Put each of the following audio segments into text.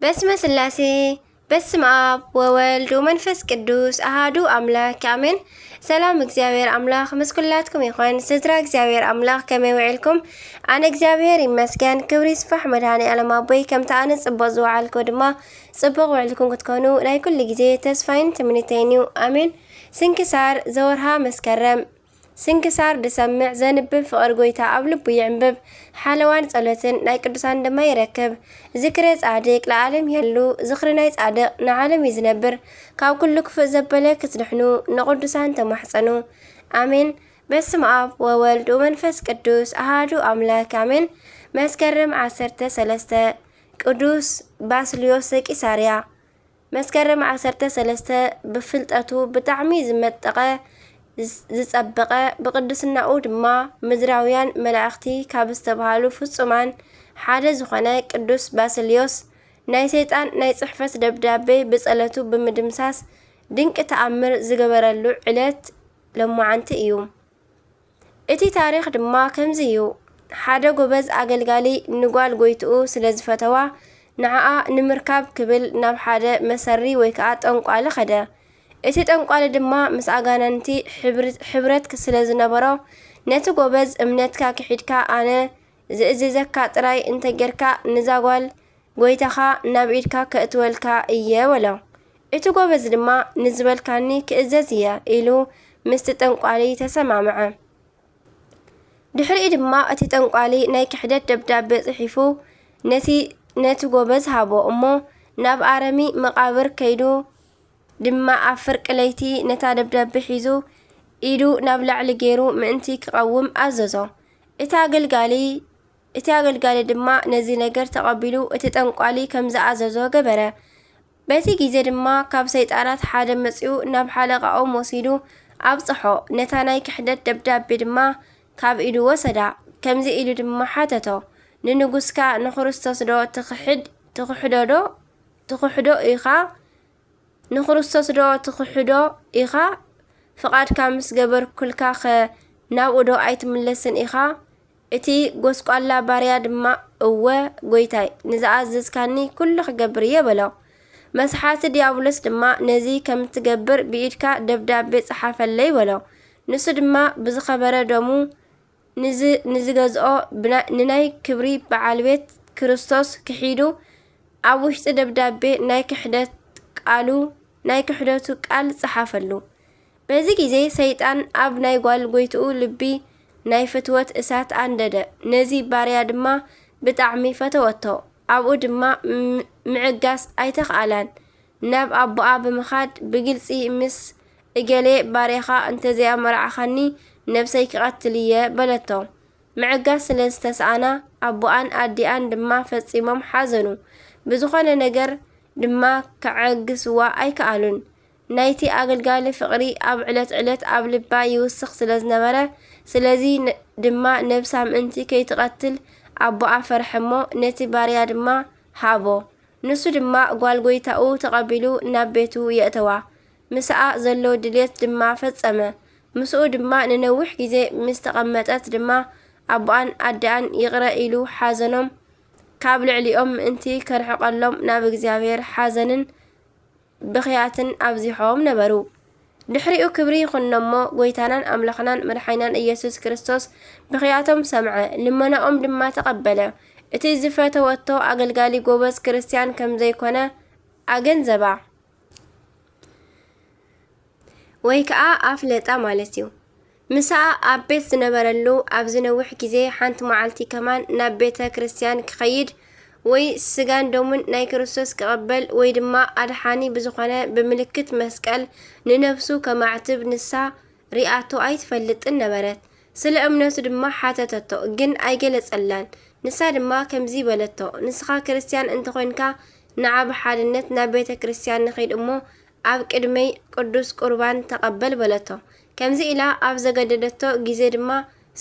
በስመ ስላሴ፣ በስመ ኣብ ወወልድ ወመንፈስ ቅዱስ ኣሃዱ ኣምላክ ኣሜን። ሰላም እግዚኣብሔር ኣምላክ ምስ ኩላትኩም ይኾን። ስድራ እግዚኣብሔር ኣምላክ ከመይ ውዒልኩም? ኣነ እግዚኣብሔር ይመስገን፣ ክብሪ ይስፋሕ መድኃኔ ዓለም ኣቦይ። ከምቲ ኣነ ጽቡቕ ዝወዓልኩ ድማ ጽቡቕ ውዕልኩም ክትኮኑ ናይ ኩሉ ግዜ ተስፋይን ትምኒተይን እዩ። ኣሜን። ስንክሳር ዘወርሃ መስከረም። ስንክሳር ድሰምዕ ዘንብብ ፍቕር ጎይታ ኣብ ልቡ ይዕንብብ፣ ሓለዋን ጸሎትን ናይ ቅዱሳን ድማ ይረክብ። ዝክረ ጻድቅ ለዓለም የሉ፣ ዝኽሪ ናይ ጻድቅ ንዓለም እዩ ዝነብር። ካብ ኩሉ ክፉእ ዘበለ ክትድሕኑ ንቅዱሳን ተማሕጸኑ። ኣሜን። በስመ ኣብ ወወልድ ወመንፈስ ቅዱስ ኣሃዱ ኣምላክ ኣሜን። መስከረም ዓሰርተ ሰለስተ ቅዱስ ባስልዮስ ዘቂሳርያ። መስከረም ዓሰርተ ሰለስተ ብፍልጠቱ ብጣዕሚ ዝመጠቐ፣ ዝጸበቐ፣ ብቅድስናኡ ድማ ምድራውያን መላእኽቲ ካብ ዝተባህሉ ፍጹማን ሓደ ዝኾነ ቅዱስ ባስልዮስ ናይ ሰይጣን ናይ ጽሕፈት ደብዳቤ ብጸለቱ ብምድምሳስ ድንቂ ተኣምር ዝገበረሉ ዕለት ሎማዓንቲ እዩ። እቲ ታሪኽ ድማ ከምዚ እዩ። ሓደ ጎበዝ ኣገልጋሊ ንጓል ጎይትኡ ስለ ዝፈተዋ፣ ንዓኣ ንምርካብ ክብል ናብ ሓደ መሰሪ ወይ ከኣ ጠንቋሊ ኸደ። እቲ ጠንቋሊ ድማ ምስ ኣጋንንቲ ሕብር-፣ ሕብረት ስለ ዝነበሮ፣ ነቲ ጎበዝ፣ "እምነትካ ክሒድካ ኣነ ዝእዝዘካ ጥራይ እንተጌርካ፣ ንዛ ጓል ጎይታኻ ናብ ኢድካ ከእትወልካ እየ" በሎ። እቲ ጎበዝ ድማ፣ "ንዝበልካኒ ክእዘዝ እየ" ኢሉ ምስቲ ጠንቋሊ ተሰማምዐ። ድሕሪኡ ድማ እቲ ጠንቋሊ ናይ ክሕደት ደብዳቤ ጽሒፉ ነቲ፣ ነቲ ጎበዝ ሃቦ እሞ፣ ናብ ኣረሚ መቓብር ከይዱ ድማ ኣብ ፍርቂ ለይቲ ነታ ደብዳቤ ሒዙ ኢዱ ናብ ላዕሊ ገይሩ ምእንቲ ክቐውም ኣዘዞ። እቲ ኣገልጋሊ፣ እቲ ኣገልጋሊ ድማ ነዚ ነገር ተቐቢሉ እቲ ጠንቋሊ ከም ዝኣዘዞ ገበረ። በቲ ግዜ ድማ ካብ ሰይጣናት ሓደ መጺኡ ናብ ሓለቓኦም ወሲዱ ኣብጽሖ። ነታ ናይ ክሕደት ደብዳቤ ድማ ካብ ኢዱ ወሰዳ። ከምዚ ኢሉ ድማ ሓተቶ፣ "ንንጉስካ ንክርስቶስ ዶ ትኽሕድ፣ ትኽሕዶ ዶ፣ ትኽሕዶ ኢኻ? ንክርስቶስ ዶ ትኽሕዶ ኢኻ? ፍቓድካ ምስ ገበርኩልካኸ ናብኡ ዶ ኣይትምለስን ኢኻ?" እቲ ጎስቋላ ባርያ ድማ፣ "እወ ጐይታይ፣ ንዝኣዘዝካኒ ኩሉ ክገብር እየ" በሎ። መስሓቲ ዲያብሎስ ድማ፣ "ነዚ ከም እትገብር ብኢድካ ደብዳቤ ጸሓፈለይ" በሎ። ንሱ ድማ ብዝኸበረ ደሙ ንዝ-፣ ንዝገዝኦ ብና-፣ ንናይ ክብሪ በዓል ቤት ክርስቶስ ክሒዱ፣ ኣብ ውሽጢ ደብዳቤ ናይ ክሕደት ቃሉ፣ ናይ ክሕደቱ ቃል ጸሓፈሉ። በዚ ግዜ ሰይጣን ኣብ ናይ ጓል ጎይትኡ ልቢ ናይ ፍትወት እሳት ኣንደደ። ነዚ ባርያ ድማ ብጣዕሚ ፈተወቶ። ኣብኡ ድማ ም-፣ ምዕጋስ ኣይተኽኣላን። ናብ ኣቦኣ ብምኻድ ብግልጺ ምስ፣ "እገሌ ባርያኻ እንተዘይኣመርዓኻኒ ነብሰይ ክቐትል እየ" በለቶ። ምዕጋስ ስለ ዝተስኣና፣ ኣቦኣን ኣዲኣን ድማ ፈጺሞም ሓዘኑ። ብዝኾነ ነገር ድማ ከዐግስዋ ኣይከኣሉን። ናይቲ ኣገልጋሊ ፍቕሪ ኣብ ዕለት ዕለት ኣብ ልባ ይውስኽ ስለ ዝነበረ፣ ስለዚ ን-፣ ድማ ነብሳ ምእንቲ ከይትቐትል ኣቦኣ ፈርሐ እሞ ነቲ ባርያ ድማ ሃቦ። ንሱ ድማ ጓል ጎይታኡ ተቐቢሉ ናብ ቤቱ የእተዋ። ምስኣ ዘሎ ድልየት ድማ ፈጸመ። ምስኡ ድማ ንነዊሕ ግዜ ምስ ተቐመጠት ድማ ኣቦኣን ኣደኣን ይቕረ ኢሉ ሓዘኖም ካብ ልዕሊኦም ምእንቲ ከርሕቐሎም ናብ እግዚኣብሔር ሓዘንን ብኽያትን ኣብዚሖም ነበሩ። ድሕሪኡ ክብሪ ይኹኖ እሞ፣ ጎይታናን ኣምላኽናን መድሓኒናን ኢየሱስ ክርስቶስ ብኽያቶም ሰምዐ፣ ልመናኦም ድማ ተቐበለ። እቲ ዝፈተወቶ ኣገልጋሊ ጎበዝ ክርስትያን ከም ዘይኮነ ኣገንዘባ፣ ወይ ከኣ ኣፍለጣ ማለት እዩ። ምሳኣ ኣብ ቤት ዝነበረሉ ኣብዚ ነዊሕ ግዜ ሓንቲ መዓልቲ ከማን ናብ ቤተ ክርስትያን ክኸይድ ወይ ስጋን ደሙን ናይ ክርስቶስ ክቕበል ወይ ድማ ኣድሓኒ ብዝኾነ ብምልክት መስቀል ንነፍሱ ከማዕትብ ንሳ ሪኣቶ ኣይትፈልጥን ነበረት። ስለ እምነቱ ድማ ሓተተቶ፣ ግን ኣይገለጸላን። ንሳ ድማ ከምዚ በለቶ፣ "ንስኻ ክርስትያን እንተኾይንካ ንዓ ብሓድነት ናብ ቤተ ክርስትያን ንኺድ እሞ ኣብ ቅድመይ ቅዱስ ቁርባን ተቐበል" በለቶ። ከምዚ ኢላ ኣብ ዘገደደቶ ግዜ ድማ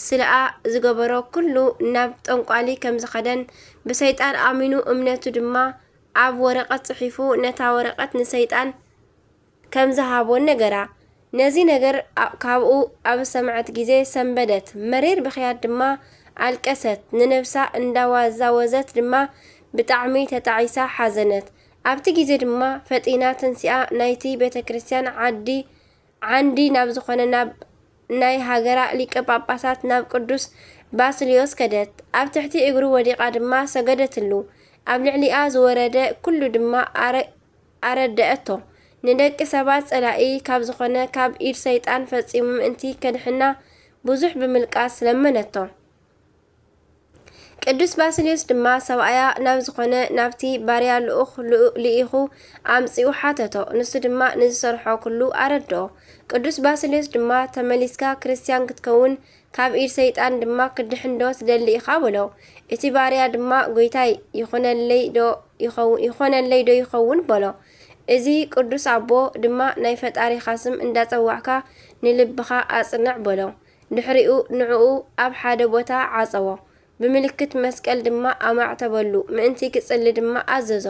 ስለኣ ዝገበሮ ኩሉ ናብ ጠንቋሊ ከም ዝኸደን ብሰይጣን ኣሚኑ እምነቱ ድማ ኣብ ወረቐት ጽሒፉ ነታ ወረቐት ንሰይጣን ከም ዝሃቦን ነገራ። ነዚ ነገር ኣ-፣ ካብኡ ኣብ ሰምዐት ግዜ ሰንበደት፣ መሪር ብኽያት ድማ ኣልቀሰት፣ ንነብሳ እንዳዋዛወዘት ድማ ብጣዕሚ ተጣዒሳ ሓዘነት። ኣብቲ ግዜ ድማ ፈጢና ተንሲኣ ናይቲ ቤተ ክርስቲያን ዓዲ ዓንዲ ናብ ዝኾነ ናብ ናይ ሃገራ ሊቀ ጳጳሳት ናብ ቅዱስ ባስልዮስ ከደት። ኣብ ትሕቲ እግሩ ወዲቓ ድማ ሰገደትሉ። ኣብ ልዕሊኣ ዝወረደ ኩሉ ድማ ኣረ ኣረደአቶ። ንደቂ ሰባት ጸላኢ ካብ ዝኾነ ካብ ኢድ ሰይጣን ፈጺሙ ምእንቲ ከድሕና ብዙሕ ብምልቃስ ለመነቶ። ቅዱስ ባስልዮስ ድማ ሰብኣያ ናብ ዝኾነ ናብቲ ባርያ ልኡኽ ልኡ- ልኢኹ ኣምጺኡ ሓተቶ። ንሱ ድማ ንዝሰርሖ ኩሉ ኣረድኦ። ቅዱስ ባስልዮስ ድማ ተመሊስካ ክርስትያን ክትከውን ካብ ኢድ ሰይጣን ድማ ክትድሕን ዶ ትደሊ ኢኻ በሎ። እቲ ባርያ ድማ ጎይታይ ይኾነለይ ዶ ይኸውን- ይኾነለይ ዶ ይኸውን በሎ። እዚ ቅዱስ ኣቦ ድማ ናይ ፈጣሪኻ ስም እንዳጸዋዕካ ንልብኻ ኣጽንዕ በሎ። ድሕሪኡ ንዕኡ ኣብ ሓደ ቦታ ዓጸዎ። ብምልክት መስቀል ድማ ኣማዕተበሉ ምእንቲ ክጽሊ ድማ ኣዘዞ።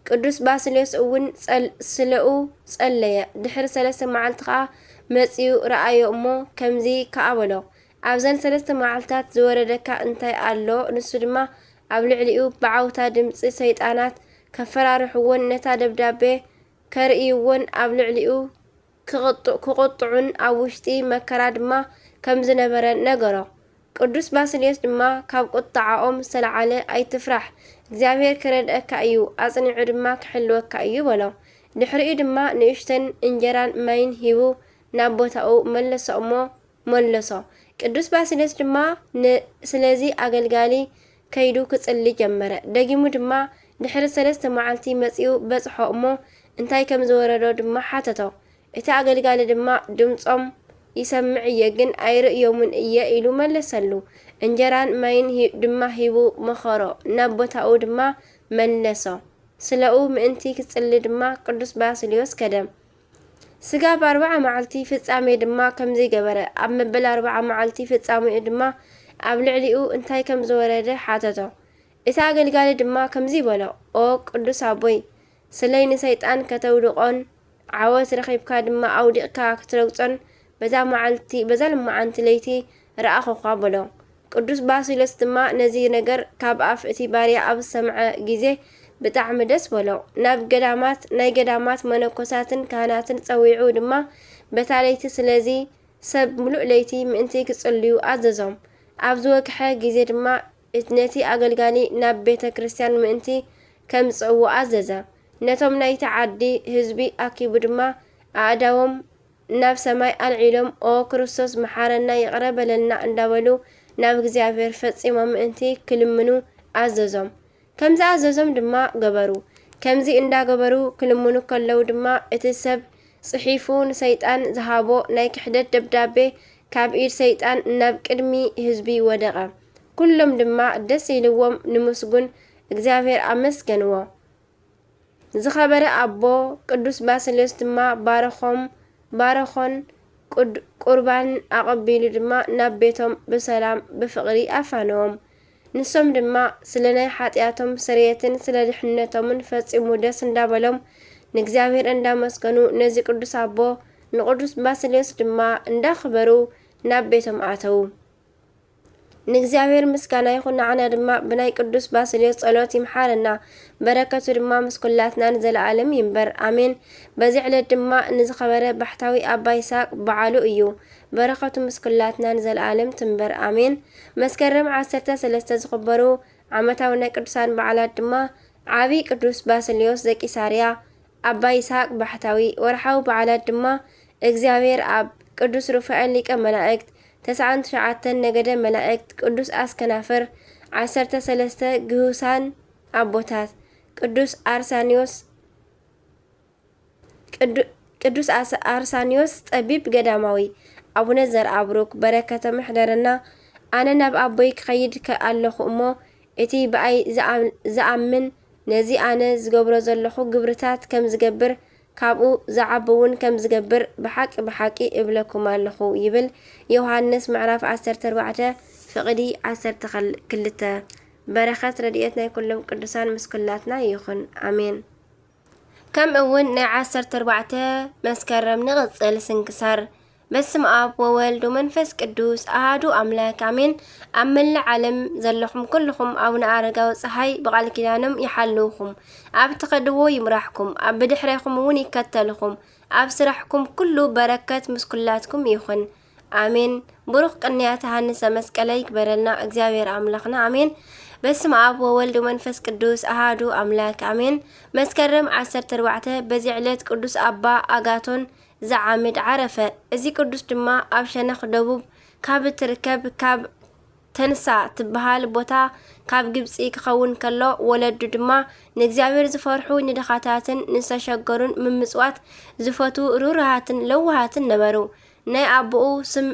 ቅዱስ ባስልዮስ እውን ጸል- ስለኡ ጸለየ። ድሕሪ ሰለስተ መዓልቲ ኸኣ መጺኡ ረኣዮ እሞ ከምዚ ከኣ በሎ። ኣብዘን ሰለስተ መዓልታት ዝወረደካ እንታይ ኣሎ? ንሱ ድማ ኣብ ልዕሊኡ ብዓውታ ድምጺ ሰይጣናት ከፈራርሕዎን ነታ ደብዳቤ ከርእይዎን ኣብ ልዕሊኡ ክቕጡ- ክቑጥዑን ኣብ ውሽጢ መከራ ድማ ከም ዝነበረ ነገሮ። ቅዱስ ባስልዮስ ድማ ካብ ቁጥዓኦም ዝተለዓለ ኣይትፍራሕ፣ እግዚኣብሔር ክረድኣካ እዩ፣ ኣጽኒዑ ድማ ክሕልወካ እዩ በሎ። ድሕሪኡ ድማ ንእሽተን እንጀራን ማይን ሂቡ ናብ ቦታኡ መለሶ እሞ መለሶ። ቅዱስ ባስልዮስ ድማ ን- ስለዚ ኣገልጋሊ ከይዱ ክጽሊ ጀመረ። ደጊሙ ድማ ድሕሪ ሰለስተ መዓልቲ መጺኡ በጽሖ እሞ እንታይ ከም ዝወረዶ ድማ ሓተቶ። እቲ ኣገልጋሊ ድማ ድምጾም ይሰምዕ እየ ግን ኣይርእዮምን እየ ኢሉ መለሰሉ። እንጀራን ማይን ሂ- ድማ ሂቡ መኸሮ። ናብ ቦታኡ ድማ መለሶ። ስለኡ ምእንቲ ክጽሊ ድማ ቅዱስ ባስልዮስ ከደ። ስጋብ ኣርብዓ መዓልቲ ፍጻሜ ድማ ከምዚ ገበረ። ኣብ መበል ኣርብዓ መዓልቲ ፍጻሜኡ ድማ ኣብ ልዕሊኡ እንታይ ከም ዝወረደ ሓተቶ። እቲ ኣገልጋሊ ድማ ከምዚ በሎ፣ ኦ ቅዱስ ኣቦይ፣ ስለይ ንሰይጣን ከተውድቖን ዓወት ረኺብካ ድማ ኣውዲቕካ ክትረግጾን በዛ መዓልቲ በዛ ልመዓንቲ ለይቲ ረኣኹኻ በሎ። ቅዱስ ባስልዮስ ድማ ነዚ ነገር ካብ ኣፍ እቲ ባርያ ኣብ ዝሰምዐ ግዜ ብጣዕሚ ደስ በሎ። ናብ ገዳማት ናይ ገዳማት መነኮሳትን ካህናትን ጸዊዑ ድማ በታ ለይቲ ስለዚ ሰብ ምሉእ ለይቲ ምእንቲ ክጽልዩ ኣዘዞም። ኣብ ዝወግሐ ግዜ ድማ እት- ነቲ ኣገልጋሊ ናብ ቤተ ክርስቲያን ምእንቲ ከምጽእዎ ኣዘዘ። ነቶም ናይቲ ዓዲ ህዝቢ ኣኪቡ ድማ ኣእዳዎም ናብ ሰማይ ኣልዒሎም ኦ ክርስቶስ መሓረና ይቕረ በለልና እንዳበሉ ናብ እግዚኣብሔር ፈጺሞም ምእንቲ ክልምኑ ኣዘዞም። ከም ዝኣዘዞም ድማ ገበሩ። ከምዚ እንዳገበሩ ክልምኑ ከለዉ ድማ እቲ ሰብ ጽሒፉ ንሰይጣን ዝሃቦ ናይ ክሕደት ደብዳቤ ካብ ኢድ ሰይጣን ናብ ቅድሚ ህዝቢ ወደቐ። ኩሎም ድማ ደስ ኢልዎም ንምስጉን እግዚኣብሔር ኣመስገንዎ። ዝኸበረ ኣቦ ቅዱስ ባስልዮስ ድማ ባረኾም ባረኾን ቁድ- ቁርባን ኣቐቢሉ ድማ ናብ ቤቶም ብሰላም ብፍቕሪ ኣፋነዎም። ንሶም ድማ ስለ ናይ ሓጢኣቶም ስርየትን ስለ ድሕነቶምን ፈጺሙ ደስ እንዳበሎም ንእግዚኣብሔር እንዳመስገኑ ነዚ ቅዱስ ኣቦ ንቅዱስ ባስልዮስ ድማ እንዳኽበሩ ናብ ቤቶም ኣተዉ። ንእግዚኣብሔር ምስጋና ይኹን፣ ንዓና ድማ ብናይ ቅዱስ ባስልዮስ ጸሎት ይምሓረና፣ በረከቱ ድማ ምስ ኩላትና ንዘለኣለም ይንበር ኣሜን። በዚ ዕለት ድማ ንዝኸበረ ባሕታዊ ኣባ ይስሐቅ በዓሉ እዩ። በረከቱ ምስ ኩላትና ንዘለኣለም ትንበር ኣሜን። መስከረም ዓሰርተ ሰለስተ ዝኽበሩ ዓመታዊ ናይ ቅዱሳን በዓላት ድማ ዓቢ ቅዱስ ባስልዮስ ዘቂሳርያ፣ ኣባ ይስሐቅ ባሕታዊ። ወርሓዊ በዓላት ድማ እግዚኣብሔር ኣብ፣ ቅዱስ ሩፋኤል ሊቀ መላእክት፣ ተስዓን ትሽዓተን ነገደ መላእክት፣ ቅዱስ ኣስከናፍር፣ ዓሰርተ ሰለስተ ግሁሳን ኣቦታት፣ ቅዱስ ኣርሳኒዮስ ቅዱ- ቅዱስ ኣስ- ኣርሳኒዮስ ጠቢብ ገዳማዊ፣ ኣቡነ ዘርኣብሩክ በረከቶም ይሕደረና። ኣነ ናብ ኣቦይ ክኸይድ ከ ኣለኹ እሞ እቲ ብኣይ ዝኣ- ዝኣምን ነዚ ኣነ ዝገብሮ ዘለኹ ግብርታት ከም ዝገብር ካብኡ ዝዓቢ እውን ከም ዝገብር ብሓቂ ብሓቂ እብለኩም ኣለኹ ይብል ዮሃንስ ምዕራፍ ዓሰርተ ኣርባዕተ ፍቕዲ ዓሰርተ ክልተ። በረኸት ረድኤት ናይ ኩሎም ቅዱሳን ምስ ኩላትና ይኹን። ኣሜን። ከምኡ እውን ናይ ዓሰርተ ኣርባዕተ መስከረም ንቕጽል ስንክሳር። በስመ ኣብ ወወልድ ወመንፈስ ቅዱስ ኣሃዱ ኣምላክ ኣሜን። ኣብ መላእ ዓለም ዘለኹም ኩልኹም ኣቡነ ኣረጋዊ ፀሃይ ብቓል ኪዳኖም ይሓልውኹም፣ ኣብ ትኸድዎ ይምራሕኩም፣ ኣብ ብድሕሬኹም እውን ይከተልኹም፣ ኣብ ስራሕኩም ኩሉ በረከት ምስ ኩላትኩም ይኹን ኣሜን። ብሩኽ ቅንያት ሃንሰ መስቀለ ይግበረልና እግዚኣብሔር ኣምላኽና ኣሜን። በስመ ኣብ ወወልድ ወመንፈስ ቅዱስ ኣሃዱ ኣምላክ ኣሜን። መስከረም ዓሰርተ ኣርባዕተ በዚ ዕለት ቅዱስ ኣባ ኣጋቶን ዘዓምድ ዓረፈ። እዚ ቅዱስ ድማ ኣብ ሸነኽ ደቡብ ካብ እትርከብ ካብ ተንሳ ትበሃል ቦታ ካብ ግብጺ ክኸውን ከሎ፣ ወለዱ ድማ ንእግዚኣብሔር ዝፈርሑ፣ ንድኻታትን ንዝተሸገሩን ምምጽዋት ዝፈትዉ፣ ርህሩሃትን ለዋሃትን ነበሩ። ናይ ኣቦኡ ስም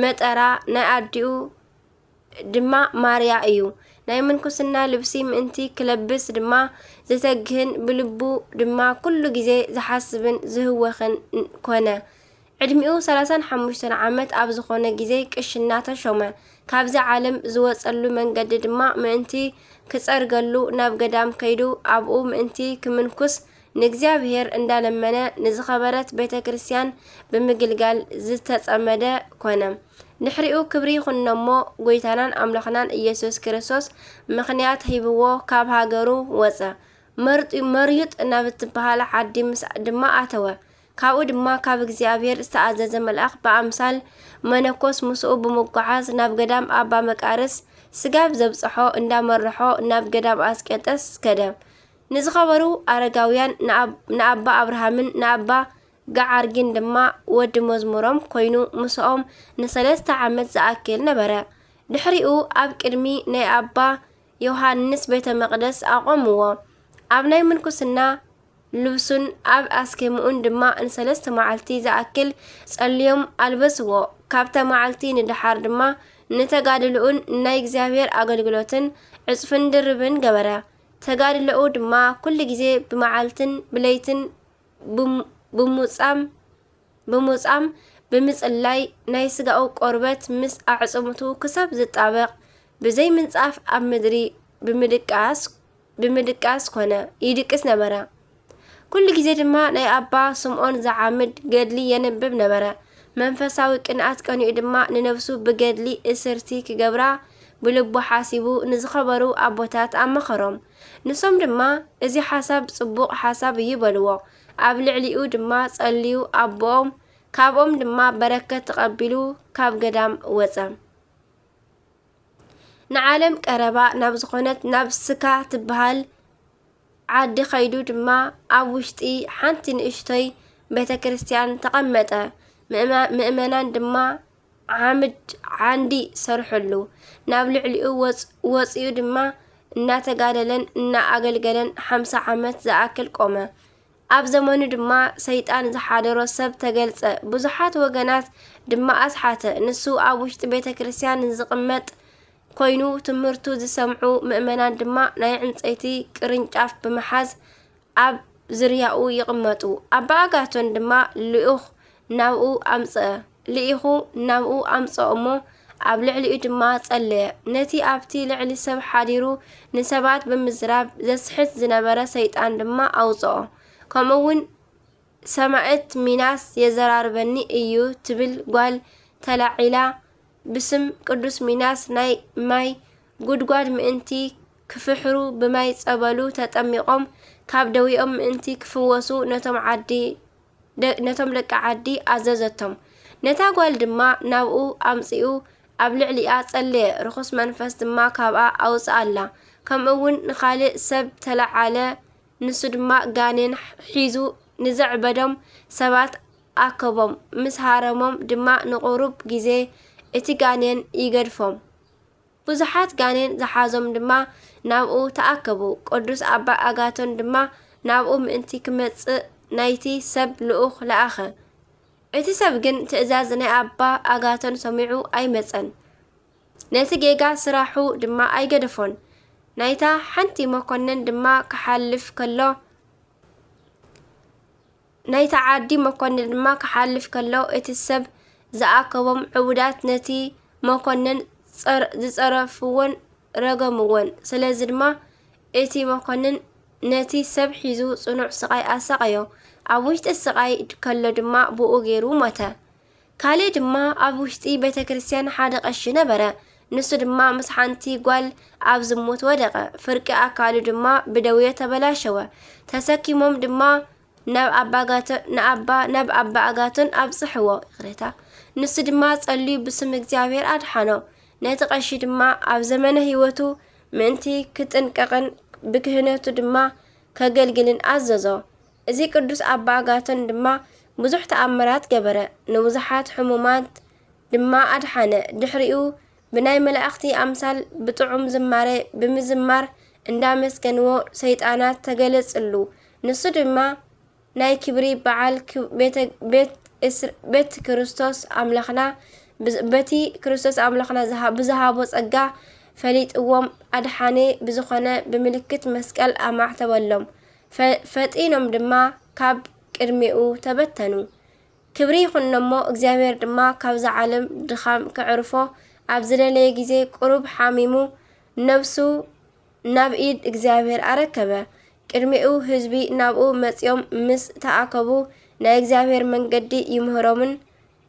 መጠራ፣ ናይ ኣዲኡ ድማ ማርያ እዩ። ናይ ምንኩስና ልብሲ ምእንቲ ክለብስ ድማ ዝተግህን ብልቡ ድማ ኩሉ ግዜ ዝሓስብን ዝህወኽን ኮነ። ዕድሚኡ ሰላሳን ሓሙሽተን ዓመት ኣብ ዝኾነ ግዜ ቅሽና ተሾመ። ካብዚ ዓለም ዝወጸሉ መንገዲ ድማ ምእንቲ ክጸርገሉ ናብ ገዳም ከይዱ ኣብኡ ምእንቲ ክምንኩስ ንእግዚኣብሔር እንዳለመነ ንዝኸበረት ቤተ ክርስቲያን ብምግልጋል ዝተጸመደ ኮነ። ድሕሪኡ ክብሪ ይኹኖ እሞ ጎይታናን ኣምላኽናን ኢየሱስ ክርስቶስ ምኽንያት ሂብዎ ካብ ሃገሩ ወጸ። መርጢ-፣ መርዩጥ ናብ እትበሃል ዓዲ ምስ ድማ ኣተወ። ካብኡ ድማ ካብ እግዚኣብሔር ዝተኣዘዘ መልኣኽ ብኣምሳል መነኮስ ምስኡ ብምጓዓዝ ናብ ገዳም ኣባ መቃርስ ስጋብ ዘብጽሖ እንዳመርሖ ናብ ገዳም ኣስቄጠስ ከደ። ንዝኸበሩ ኣረጋውያን ንኣብ-፣ ንኣባ ኣብርሃምን ንኣባ ገዓርጊን ድማ ወዲ መዝሙሮም ኮይኑ ምስኦም ንሰለስተ ዓመት ዝኣክል ነበረ። ድሕሪኡ ኣብ ቅድሚ ናይ ኣባ ዮሃንስ ቤተ መቕደስ ኣቖምዎ። ኣብ ናይ ምንኩስና ልብሱን ኣብ ኣስኬምኡን ድማ ንሰለስተ መዓልቲ ዝኣክል ጸልዮም ኣልበስዎ። ካብታ መዓልቲ ንደሓር ድማ ንተጋድልኡን ናይ እግዚኣብሔር ኣገልግሎትን ዕጽፍን ድርብን ገበረ። ተጋድሎኡ ድማ ኩሉ ግዜ ብመዓልትን ብለይትን ብም-፣ ብሙጻም፣ ብሙጻም፣ ብምጽላይ፣ ናይ ስጋኡ ቆርበት ምስ ኣዕጽምቱ ክሳብ ዝጣበቕ፣ ብዘይ ምንጻፍ ኣብ ምድሪ ብምድቃስ፣ ብምድቃስ ኮነ፣ ይድቅስ ነበረ። ኩሉ ግዜ ድማ ናይ ኣባ ስምዖን ዘዓምድ ገድሊ የንብብ ነበረ። መንፈሳዊ ቅንኣት ቀኒኡ ድማ ንነብሱ ብገድሊ እስርቲ ክገብራ ብልቡ ሓሲቡ ንዝኸበሩ ኣቦታት ኣመኸሮም። ንሶም ድማ፣ "እዚ ሓሳብ ጽቡቕ ሓሳብ እዩ" በልዎ። ኣብ ልዕሊኡ ድማ ጸልዩ ኣቦኦም፣ ካብኦም ድማ በረከት ተቐቢሉ ካብ ገዳም ወጸ። ንዓለም ቀረባ ናብ ዝኾነት ናብ ስካ ትበሃል ዓዲ ኸይዱ ድማ ኣብ ውሽጢ ሓንቲ ንእሽቶይ ቤተ ክርስቲያን ተቐመጠ። ምእመ-፣ ምእመናን ድማ ዓምድ ዓንዲ ሰርሕሉ። ናብ ልዕሊኡ ወጽ-፣ ወጺኡ ድማ እናተጋደለን እናኣገልገለን ሓምሳ ዓመት ዝኣክል ቆመ። ኣብ ዘመኑ ድማ ሰይጣን ዝሓደሮ ሰብ ተገልጸ። ብዙሓት ወገናት ድማ ኣስሓተ። ንሱ ኣብ ውሽጢ ቤተ ክርስቲያን ዝቕመጥ ኮይኑ ትምህርቱ ዝሰምዑ ምእመናን ድማ ናይ ዕንጸይቲ ቅርንጫፍ ብምሓዝ ኣብ ዝርያኡ ይቕመጡ። ኣባ ኣጋቶን ድማ ልኡኽ ናብኡ ኣምጽአ። ልኢኹ ናብኡ ኣምጽኦ እሞ ኣብ ልዕሊኡ ድማ ጸለየ። ነቲ ኣብቲ ልዕሊ ሰብ ሓዲሩ ንሰባት ብምዝራብ ዘስሕት ዝነበረ ሰይጣን ድማ ኣውጽኦ። ከምኡ እውን ሰማእት ሚናስ የዘራርበኒ እዩ ትብል ጓል ተላዒላ ብስም ቅዱስ ሚናስ ናይ ማይ ጉድጓድ ምእንቲ ክፍሕሩ ብማይ ጸበሉ ተጠሚቖም ካብ ደዌኦም ምእንቲ ክፍወሱ ነቶም ዓዲ ደ-፣ ነቶም ደቂ ዓዲ ኣዘዘቶም። ነታ ጓል ድማ ናብኡ ኣምጺኡ ኣብ ልዕሊኣ ጸለየ፣ ርኹስ መንፈስ ድማ ካብኣ ኣውጽኣላ። ከምኡ እውን ንኻልእ ሰብ ተለዓለ፣ ንሱ ድማ ጋኔን ሒዙ ንዘዕበዶም ሰባት ኣከቦም፣ ምስ ሃረሞም ድማ ንቑሩብ ግዜ እቲ ጋኔን ይገድፎም። ብዙሓት ጋኔን ዝሓዞም ድማ ናብኡ ተኣከቡ። ቅዱስ ኣባ ኣጋቶን ድማ ናብኡ ምእንቲ ክመጽእ ናይቲ ሰብ ልኡኽ ለኣኸ። እቲ ሰብ ግን ትእዛዝ ናይ ኣባ ኣጋቶን ሰሚዑ ኣይመጸን። ነቲ ጌጋ ስራሑ ድማ ኣይገደፎን። ናይታ ሓንቲ መኮንን ድማ ክሓልፍ ከሎ፣ ናይታ ዓዲ መኮንን ድማ ክሓልፍ ከሎ፣ እቲ ሰብ ዝኣከቦም ዕቡዳት ነቲ መኮንን ጸር-፣ ዝጸረፍዎን ረገምዎን። ስለዚ ድማ እቲ መኮንን ነቲ ሰብ ሒዙ ጽኑዕ ስቓይ ኣሳቐዮ። ኣብ ውሽጢ ስቓይ ከሎ ድማ ብኡ ገይሩ ሞተ። ካልእ ድማ ኣብ ውሽጢ ቤተ ክርስቲያን ሓደ ቀሺ ነበረ። ንሱ ድማ ምስ ሓንቲ ጓል ኣብ ዝሙት ወደቐ። ፍርቂ ኣካሉ ድማ ብደዌ ተበላሸወ። ተሰኪሞም ድማ ናብ ኣባ ኣጋቶን፣ ንኣባ፣ ናብ ኣባ ኣጋቶን ኣብጽሕዎ። ይቕሬታ። ንሱ ድማ ጸልዩ ብስም እግዚኣብሔር ኣድሓኖ። ነቲ ቀሺ ድማ ኣብ ዘመነ ህይወቱ ምእንቲ ክጥንቀቕን ብክህነቱ ድማ ከገልግልን ኣዘዞ። እዚ ቅዱስ ኣባ ኣጋቶን ድማ ብዙሕ ተኣምራት ገበረ። ንብዙሓት ሕሙማት ድማ ኣድሓነ። ድሕሪኡ ብናይ መላእኽቲ ኣምሳል ብጥዑም ዝማሬ ብምዝማር እንዳመስገንዎ ሰይጣናት ተገለጽሉ። ንሱ ድማ ናይ ክብሪ በዓል ክ-፣ ቤተ-፣ ቤት እስር-፣ ቤት ክርስቶስ ኣምላኽና ብዝ-፣ በቲ ክርስቶስ ኣምላኽና ዝሃ-፣ ብዝሃቦ ጸጋ ፈሊጥዎም ኣድሓኔ ብዝኾነ ብምልክት መስቀል ኣማዕተበሎም። ፈ-፣ ፈጢኖም ድማ ካብ ቅድሚኡ ተበተኑ። ክብሪ ይኹኖ እሞ፣ እግዚኣብሔር ድማ ካብዛ ዓለም ድኻም ከዕርፎ ኣብ ዝደለየ ግዜ፣ ቁሩብ ሓሚሙ፣ ነብሱ ናብ ኢድ እግዚኣብሔር ኣረከበ። ቅድሚኡ ህዝቢ ናብኡ መጺኦም ምስ ተኣከቡ፣ ናይ እግዚኣብሔር መንገዲ ይምህሮምን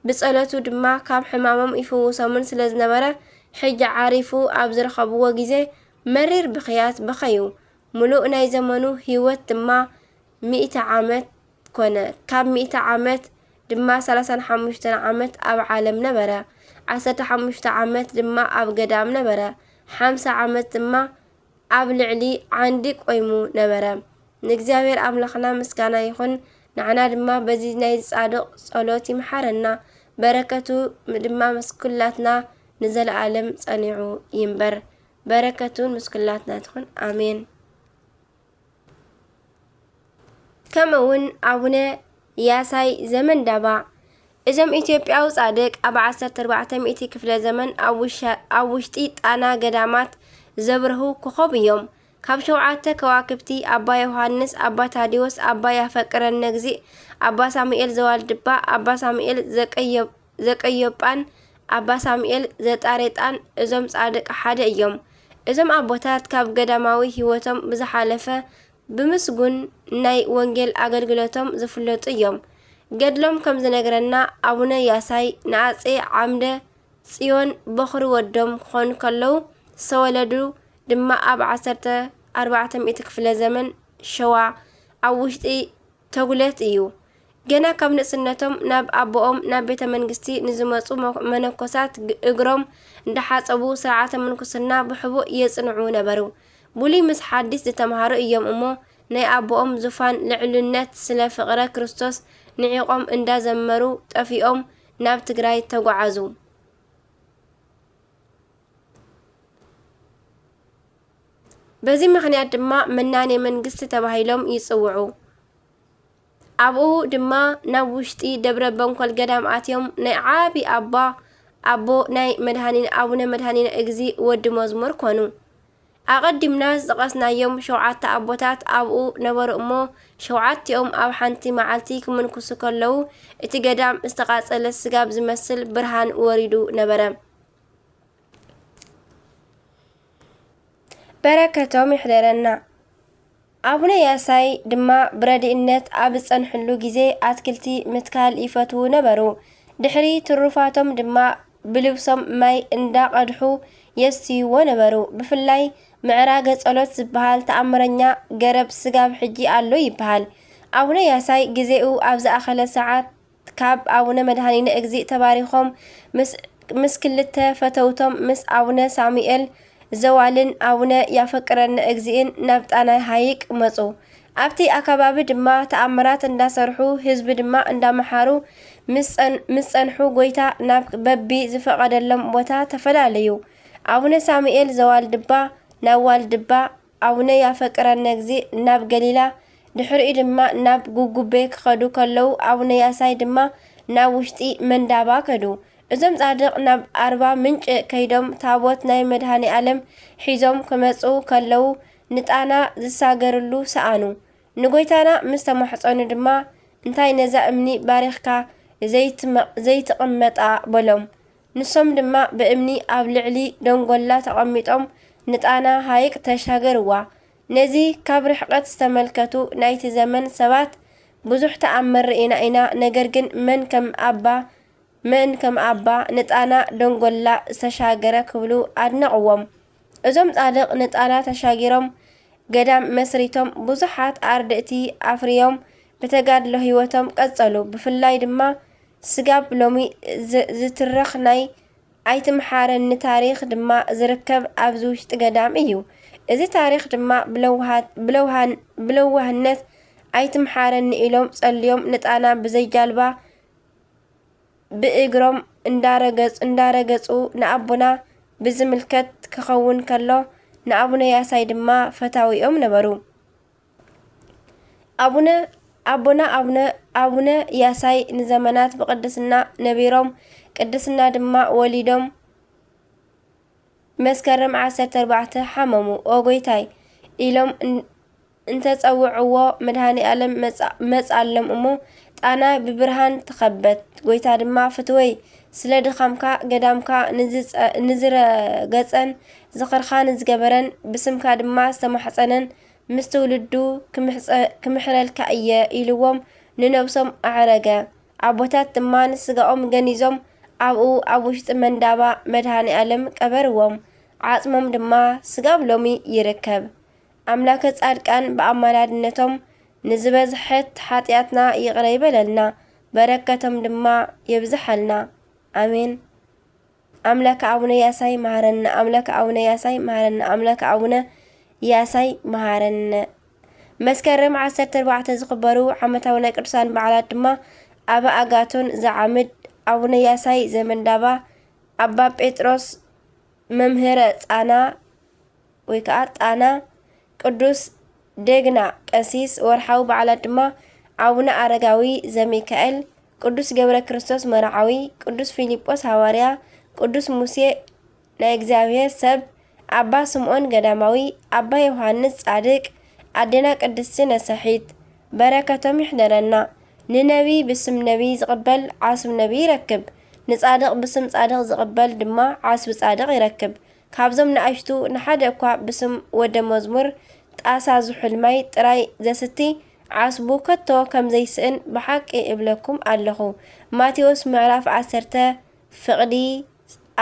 ብጸሎቱ ድማ ካብ ሕማሞም ይፍውሶምን ስለ ዝነበረ፣ ሕጂ ዓሪፉ ኣብ ዝረኸብዎ ግዜ መሪር ብኽያት በኸዩ። ምሉእ ናይ ዘመኑ ህይወት ድማ ሚእቲ ዓመት ኮነ። ካብ ሚእቲ ዓመት ድማ ሰላሳን ሓሙሽተን ዓመት ኣብ ዓለም ነበረ። ዓሰርተ ሓሙሽተ ዓመት ድማ ኣብ ገዳም ነበረ። ሓምሳ ዓመት ድማ ኣብ ልዕሊ ዓንዲ ቆይሙ ነበረ። ንእግዚኣብሔር ኣምላኽና ምስጋና ይኹን። ንዓና ድማ በዚ ናይ ጻድቕ ጸሎት ይምሓረና። በረከቱ ድማ ምስ ኩላትና ንዘለኣለም ጸኒዑ ይንበር። በረከቱ ምስ ኩላትና ትኹን። ኣሜን። ከምኡ እውን ኣቡነ ያሳይ ዘመንዳባ። እዞም ኢትዮጵያዊ ጻድቅ ኣብ ዓሰርተ ኣርባዕተ ሚእቲ ክፍለ ዘመን ኣብ ውሻ-፣ ኣብ ውሽጢ ጣና ገዳማት ዘብርሁ ኮኾብ እዮም። ካብ ሸውዓተ ከዋክብቲ ኣባ ዮሃንስ፣ ኣባ ታዲዎስ፣ ኣባ ያፈቅረነ እግዚእ፣ ኣባ ሳሙኤል ዘዋልድባ፣ ኣባ ሳሙኤል ዘቀዮ-፣ ዘቀዮጳን ኣባ ሳሙኤል ዘጣሬጣን እዞም ጻድቅ ሓደ እዮም። እዞም ኣቦታት ካብ ገዳማዊ ህይወቶም ብዝሓለፈ ብምስጉን ናይ ወንጌል ኣገልግሎቶም ዝፍለጡ እዮም። ገድሎም ከም ዝነግረና ኣቡነ ያሳይ ንኣጼ ዓምደ ጽዮን በኹሪ ወዶም ክኾኑ ከለዉ፣ ዝተወለዱ ድማ ኣብ ዓሰርተ ኣርባዕተ ሚእቲ ክፍለ ዘመን ሸዋ ኣብ ውሽጢ ተጉለት እዩ። ገና ካብ ንእስነቶም ናብ ኣቦኦም ናብ ቤተ መንግስቲ ንዝመጹ መ-፣ መነኮሳት ግ-፣ እግሮም እንዳሓጸቡ ስርዓተ ምንኩስና ብሕቡእ የጽንዑ ነበሩ። ብሉይ ምስ ሓዲስ ዝተምሃሩ እዮም እሞ፣ ናይ ኣቦኦም ዙፋን ልዕልነት ስለ ፍቕረ ክርስቶስ ንዒቖም እንዳዘመሩ ጠፊኦም ናብ ትግራይ ተጓዓዙ። በዚ ምኽንያት ድማ መናኔ መንግስቲ ተባሂሎም ይጽውዑ። ኣብኡ ድማ ናብ ውሽጢ ደብረ በንኮል ገዳም ኣትዮም ናይ ዓቢ ኣባ፣ ኣቦ ናይ መድኃኒነ፣ ኣቡነ መድኃኒነ እግዚእ ወዲ መዝሙር ኮኑ። ኣቐዲምና ዝጠቐስናዮም ሸውዓተ ኣቦታት ኣብኡ ነበሩ እሞ፣ ሸውዓቲኦም ኣብ ሓንቲ መዓልቲ ክምንኩሱ ከለዉ፣ እቲ ገዳም ዝተቓጸለ ስጋብ ዝመስል ብርሃን ወሪዱ ነበረ። በረከቶም ይሕደረና። ኣቡነ ያሳይ ድማ ብረድእነት ኣብ ዝጸንሕሉ ግዜ ኣትክልቲ ምትካል ይፈትዉ ነበሩ። ድሕሪ ትሩፋቶም ድማ ብልብሶም ማይ እንዳቐድሑ የስትይዎ ነበሩ። ብፍላይ ምዕራገ ጸሎት ዝበሃል ተኣምረኛ ገረብ ስጋብ ሕጂ ኣሎ ይበሃል። ኣቡነ ያሳይ ግዜኡ ኣብ ዝኣኸለ ሰዓት ካብ ኣቡነ መድኃኒነ እግዚእ ተባሪኾም ምስ፣ ምስ ክልተ ፈተውቶም ምስ ኣቡነ ሳሙኤል ዘዋልን ኣቡነ ያፈቅረነ እግዚእን ናብ ጣና ሐይቅ መጹ። ኣብቲ ኣከባቢ ድማ ተኣምራት እንዳሰርሑ ህዝቢ ድማ እንዳመሓሩ ምስ ጸን-፣ ምስ ጸንሑ ጎይታ ናብ በቢ ዝፈቐደሎም ቦታ ተፈላለዩ። ኣቡነ ሳሙኤል ዘዋልድባ ናብ ዋልድባ፣ ኣቡነ ያፈቅረነ እግዚእ ናብ ገሊላ፣ ድሕሪኡ ድማ ናብ ጉጉቤ ክኸዱ ከለዉ ኣቡነ ያሳይ ድማ ናብ ውሽጢ መንዳባ ከዱ። እዞም ጻድቕ ናብ ኣርባ ምንጭ ከይዶም ታቦት ናይ መድኃኔ ዓለም ሒዞም ክመጹ ከለዉ ንጣና ዝሳገርሉ ሰኣኑ። ንጎይታና ምስ ተማሕጸኑ ድማ፣ "እንታይ ነዛ እምኒ ባሪኽካ ዘይትመ-፣ ዘይትቕመጣ?" በሎም። ንሶም ድማ ብእምኒ ኣብ ልዕሊ ደንጎላ ተቐሚጦም ንጣና ሐይቅ ተሻገርዋ። ነዚ ካብ ርሕቀት ዝተመልከቱ ናይቲ ዘመን ሰባት፣ "ብዙሕ ተኣምር ርኢና ኢና፣ ነገር ግን መን ከም ኣባ መን ከም ኣባ ንጣና ደንጎላ ዝተሻገረ ክብሉ ኣድነቕዎም። እዞም ጻድቕ ንጣና ተሻጊሮም ገዳም መስሪቶም ብዙሓት ኣርድእቲ ኣፍርዮም ብተጋድሎ ህይወቶም ቀጸሉ። ብፍላይ ድማ ስጋብ ሎሚ ዝ-፣ ዝትረኽ ናይ ኣይትምሓረኒ ታሪኽ ድማ ዝርከብ ኣብዚ ውሽጢ ገዳም እዩ። እዚ ታሪኽ ድማ ብለውሃት-፣ ብለውሃን-፣ ብለዋህነት ኣይትምሓረኒ ኢሎም ጸልዮም ንጣና ብዘይ ጃልባ ብእግሮም እንዳረገጹ፣ እንዳረገጹ ንኣቦና ብዝምልከት ክኸውን ከሎ፣ ንኣቡነ ያሳይ ድማ ፈታዊኦም ነበሩ። ኣቡነ፣ ኣቦና ኣቡነ፣ ኣቡነ ያሳይ ንዘመናት ብቅድስና ነቢሮም፣ ቅድስና ድማ ወሊዶም፣ መስከረም ዓሰርተ ኣርባዕተ ሓመሙ። "ኦ ጎይታይ" ኢሎም እን-፣ እንተጸውዕዎ፣ መድኃኔ ዓለም መጻ-፣ መጻሎም እሞ፣ ጣና ብብርሃን ተኸበት። ጎይታ ድማ፣ "ፍትወይ፣ ስለ ድኻምካ፣ ገዳምካ ንዝጸ-፣ ንዝረገጸን ዝኽርኻ ንዝገበረን፣ ብስምካ ድማ ዝተማሕጸነን፣ ምስ ትውልዱ ክምሕጸ-፣ ክምሕረልካ እየ" ኢልዎም ንነብሶም ኣዕረገ። ኣቦታት ድማ ንስጋኦም ገኒዞም ኣብኡ ኣብ ውሽጢ መንዳባ መድኃኔ ዓለም ቀበርዎም። ዓጽሞም ድማ ስጋብ ሎሚ ይርከብ። ኣምላከ ጻድቃን ብኣማላድነቶም ንዝበዝሐት ኃጢኣትና ይቕረ ይበለልና፣ በረከቶም ድማ የብዝሓልና። ኣሜን። ኣምላከ ኣቡነ ያሳይ መሃረነ፣ ኣምላከ ኣቡነ ያሳይ መሃረነ፣ ኣምላከ ኣቡነ ያሳይ መሃረነ። መስከረም ዓሰርተ ኣርባዕተ ዝኽበሩ ዓመታዊ ናይ ቅዱሳን በዓላት ድማ ኣባ ኣጋቶን ዘዓምድ፣ ኣቡነ ያሳይ ዘመንዳባ፣ ኣባ ጴጥሮስ መምህረ ጻና ወይ ከዓ ጣና፣ ቅዱስ ደግና ቀሲስ። ወርሓዊ በዓላት ድማ ኣቡነ ኣረጋዊ ዘሚካኤል፣ ቅዱስ ገብረ ክርስቶስ መርዓዊ፣ ቅዱስ ፊልጶስ ሃዋርያ፣ ቅዱስ ሙሴ ናይ እግዚኣብሔር ሰብ፣ ኣባ ስምዖን ገዳማዊ፣ ኣባ ዮሃንስ ጻድቅ፣ ኣዴና ቅድስቲ ነሳሒት። በረከቶም ይሕደረና። ንነቢ ብስም ነቢ ዝቕበል ዓስብ ነቢ ይረክብ፣ ንጻድቕ ብስም ጻድቕ ዝቕበል ድማ ዓስብ ጻድቕ ይረክብ። ካብዞም ንኣሽቱ ንሓደ እኳ ብስም ወደ መዝሙር ጣሳ ዝሑል ማይ ጥራይ ዘስቲ ዓስቡ ከቶ ከም ዘይስእን ብሓቂ እብለኩም ኣለኹ። ማቴዎስ ምዕራፍ ዓሰርተ ፍቕዲ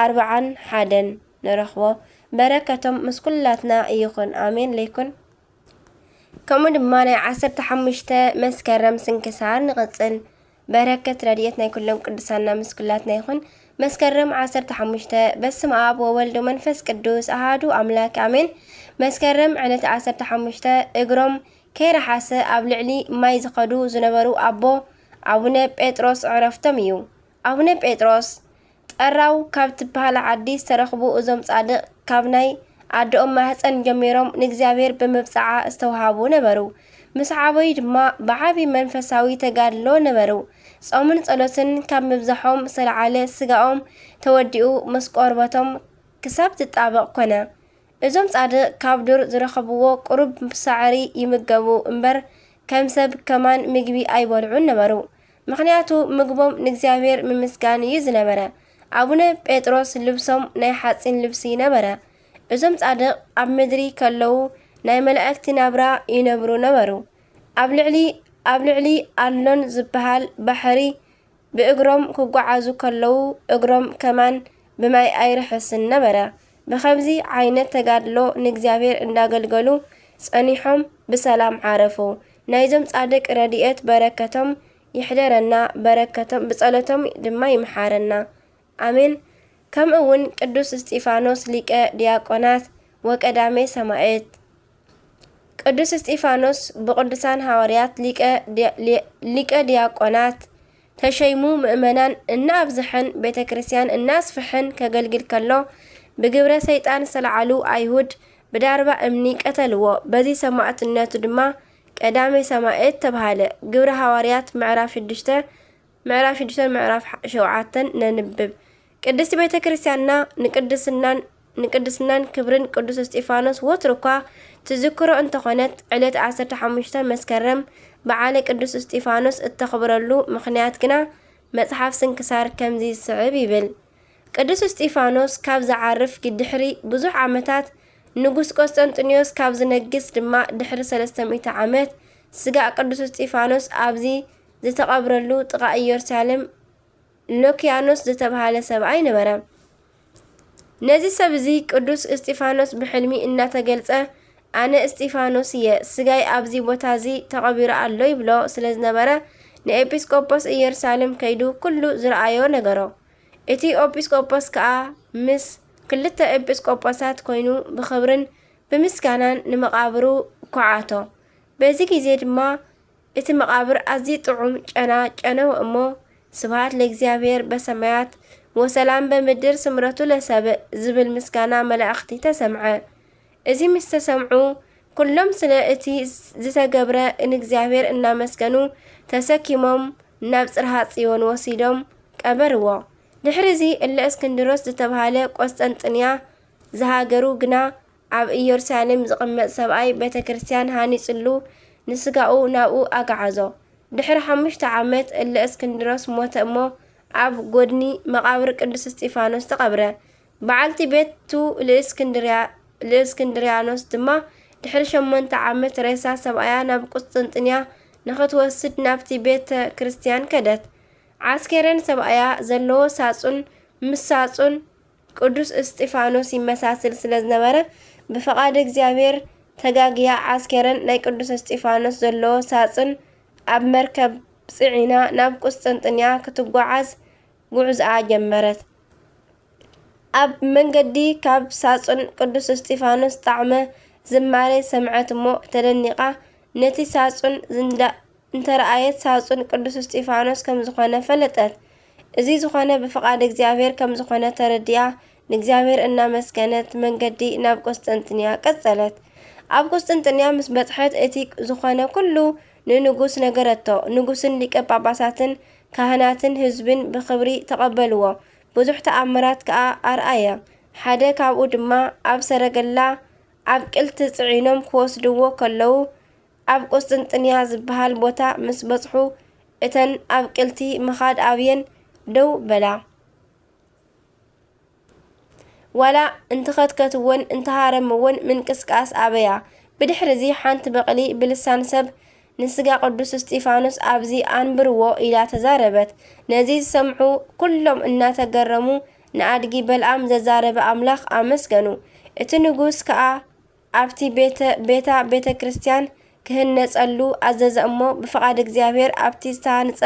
ኣርብዓን ሓደን ንረኽቦ። በረከቶም ምስ ኩላትና ይኹን። ኣሜን ለይኩን። ከምኡ ድማ ናይ ዓሰርተ ሓሙሽተ መስከረም ስንክሳር ንቕጽል። በረከት ረድኤት ናይ ኩሎም ቅዱሳንና ምስ ኩላትና ይኹን። መስከረም ዓሰርተ ሓሙሽተ። በስመ ኣብ ወወልድ ወመንፈስ ቅዱስ ኣሃዱ ኣምላክ ኣሜን። መስከረም ዕለት ዓሰርተ ሓሙሽተ እግሮም ከይረሓሰ ኣብ ልዕሊ ማይ ዝኸዱ ዝነበሩ ኣቦ ኣቡነ ጴጥሮስ ዕረፍቶም እዩ። ኣቡነ ጴጥሮስ ጠራው ካብ ትበሃል ዓዲ ዝተረኽቡ እዞም ጻድቕ፣ ካብ ናይ ኣደኦም ማህጸን ጀሚሮም ንእግዚኣብሔር ብምብጽዓ ዝተውሃቡ ነበሩ። ምስ ዓበዩ ድማ ብዓቢ መንፈሳዊ ተጋድሎ ነበሩ። ጾምን ጸሎትን ካብ ምብዛሖም ዝተለዓለ ስጋኦም ተወዲኡ ምስ ቆርበቶም ክሳብ ዝጣበቕ ኮነ። እዞም ጻድቕ ካብ ዱር ዝረኸብዎ ቁሩብ ሳዕሪ ይምገቡ እምበር፣ ከም ሰብ ከማን ምግቢ ኣይበልዑን ነበሩ። ምኽንያቱ ምግቦም ንእግዚኣብሔር ምምስጋን እዩ ዝነበረ። ኣቡነ ጴጥሮስ ልብሶም ናይ ሓጺን ልብሲ ነበረ። እዞም ጻድቕ ኣብ ምድሪ ከለዉ ናይ መላእክቲ ናብራ ይነብሩ ነበሩ። ኣብ ልዕሊ፣ ኣብ ልዕሊ ኣሎን ዝበሃል ባሕሪ ብእግሮም ክጓዓዙ ከለዉ እግሮም ከማን ብማይ ኣይርሕስን ነበረ። ብኸምዚ ዓይነት ተጋድሎ ንእግዚኣብሔር እንዳገልገሉ ጸኒሖም ብሰላም ዓረፉ። ናይዞም ጻድቅ ረድኤት በረከቶም ይሕደረና፣ በረከቶም ብጸሎቶም ድማ ይምሓረና። ኣሜን። ከምኡ እውን ቅዱስ እስጢፋኖስ ሊቀ ዲያቆናት ወቀዳሜ ሰማዕት። ቅዱስ እስጢፋኖስ ብቅዱሳን ሃዋርያት ሊቀ ዲ-፣ ሊ-፣ ሊቀ ዲያቆናት ተሸይሙ ምእመናን እናኣብዝሐን ቤተ ክርስቲያን እናስፍሐን ከገልግል ከሎ፣ ብግብረ ሰይጣን ዝተለዓሉ ኣይሁድ ብዳርባ እምኒ ቀተልዎ። በዚ ሰማዕትነቱ ድማ ቀዳሜ ሰማዕት ተባሃለ። ግብረ ሃዋርያት ምዕራፍ ሽዱሽተ፣ ምዕራፍ ሽዱሽተን ምዕራፍ ሸውዓተን ነንብብ። ቅድስቲ ቤተ ክርስቲያንና ንቅድስናን፣ ንቅድስናን ክብርን ቅዱስ እስጢፋኖስ ወትሩ እኳ ትዝክሮ እንተኾነት፣ ዕለት ዓሰርተ ሓሙሽተ መስከረም በዓለ ቅዱስ እስጢፋኖስ እተኽብረሉ ምኽንያት ግና መጽሓፍ ስንክሳር ከምዚ ዝስዕብ ይብል። ቅዱስ እስጢፋኖስ ካብ ዝዓርፍ ድሕሪ ብዙሕ ዓመታት፣ ንጉስ ቆስጠንጢኖስ ካብ ዝነግስ ድማ ድሕሪ ሰለስተ ሚእቲ ዓመት፣ ስጋ ቅዱስ እስጢፋኖስ ኣብዚ ዝተቐብረሉ ጥቓ ኢየሩሳሌም ሎኪያኖስ ዝተባህለ ሰብኣይ ነበረ። ነዚ ሰብ እዚ ቅዱስ እስጢፋኖስ ብሕልሚ እናተገልጸ፣ "ኣነ እስጢፋኖስ እየ፣ ስጋይ ኣብዚ ቦታ እዚ ተቐቢሩ ኣሎ" ይብሎ ስለ ዝነበረ፣ ንኤጲስቆጶስ ኢየሩሳሌም ከይዱ ኩሉ ዝረኣዮ ነገሮ። እቲ ኤጲስቆጶስ ከኣ ምስ ክልተ ኤጲስቆጶሳት ኮይኑ ብኽብርን ብምስጋናን ንመቓብሩ ኳዓቶ። በዚ ግዜ ድማ እቲ መቓብር ኣዝዩ ጥዑም ጨና ጨነወ እሞ፣ "ስብሐት ለእግዚኣብሔር በሰማያት ወሰላም በምድር ስምረቱ ለሰብእ" ዝብል ምስጋና መላእኽቲ ተሰምዐ። እዚ ምስ ተሰምዑ፣ ኩሎም ስለ እቲ ዝተገብረ ንእግዚኣብሔር እናመስገኑ፣ ተሰኪሞም ናብ ጽርሃ ጽዮን ወሲዶም ቀበርዎ። ድሕሪ እዚ እለ እስክንድሮስ ዝተባህለ ቆስጠንጥንያ ዝሃገሩ ግና፣ ኣብ ኢየሩሳሌም ዝቕመጥ ሰብኣይ ቤተ ክርስቲያን ሃኒጽሉ፣ ንስጋኡ ናብኡ ኣግዓዞ። ድሕሪ ሓሙሽተ ዓመት እለ እስክንድሮስ ሞተ እሞ፣ ኣብ ጎድኒ መቓብር ቅዱስ እስጢፋኖስ ተቐብረ። በዓልቲ ቤቱ ልእስክንድርያ-፣ ልእስክንድርያኖስ ድማ ድሕሪ ሸሞንተ ዓመት ሬሳ ሰብኣያ ናብ ቁስጥንጥንያ ንኽትወስድ ናብቲ ቤተ ክርስቲያን ከደት። ዓስኬረን ሰብኣያ ዘለዎ ሳጹን ምስ ሳጹን ቅዱስ እስጢፋኖስ ይመሳስል ስለ ዝነበረ፣ ብፍቓድ እግዚኣብሔር ተጋግያ ዓስኬረን ናይ ቅዱስ እስጢፋኖስ ዘለዎ ሳጽን ኣብ መርከብ ጽዒና ናብ ቁስጥንጥንያ ክትጓዓዝ ጉዕዞኣ ጀመረት። ኣብ መንገዲ ካብ ሳጹን ቅዱስ እስጢፋኖስ ጣዕመ ዝማሬ ሰምዐት እሞ ተደኒቓ፣ ነቲ ሳጹን ዝንዳ-፣ እንተረኣየት ሳጹን ቅዱስ እስጢፋኖስ ከም ዝኾነ ፈለጠት። እዚ ዝኾነ ብፍቓድ እግዚኣብሔር ከም ዝኾነ ተረዲኣ፣ ንእግዚኣብሔር እናመስገነት መንገዲ ናብ ቁስጥንጥንያ ቀጸለት። ኣብ ቁስጥንጥንያ ምስ በጽሐት፣ እቲ ዝኾነ ኩሉ ንንጉስ ነገረቶ። ንጉስን ሊቀ ጳጳሳትን ካህናትን ህዝብን ብኽብሪ ተቐበልዎ። ብዙሕ ተኣምራት ከኣ ኣርኣየ። ሓደ ካብኡ ድማ ኣብ ሰረገላ ኣብ ቅልቲ ጽዒኖም ክወስድዎ ከለዉ፣ ኣብ ቁስጥንጥንያ ዝበሃል ቦታ ምስ በጽሑ፣ እተን ኣብ ቅልቲ ምኻድ ኣብየን ደው በላ። ዋላ እንተኸትከትወን እንተሃረምወን ምንቅስቃስ ኣበያ። ብድሕርዚ ሓንቲ በቕሊ ብልሳን ሰብ፣ "ንስጋ ቅዱስ እስጢፋኖስ ኣብዚ ኣንብርዎ" ኢላ ተዛረበት። ነዚ ዝሰምዑ ኩሎም እናተገረሙ፣ ንኣድጊ በልዓም ዘዛረበ ኣምላኽ ኣመስገኑ። እቲ ንጉስ ከኣ ኣብቲ ቤተ-፣ ቤታ ቤተ ክርስቲያን ክህነጸሉ ኣዘዘ እሞ፣ ብፍቓድ እግዚኣብሔር ኣብቲ ዝተሃንጸ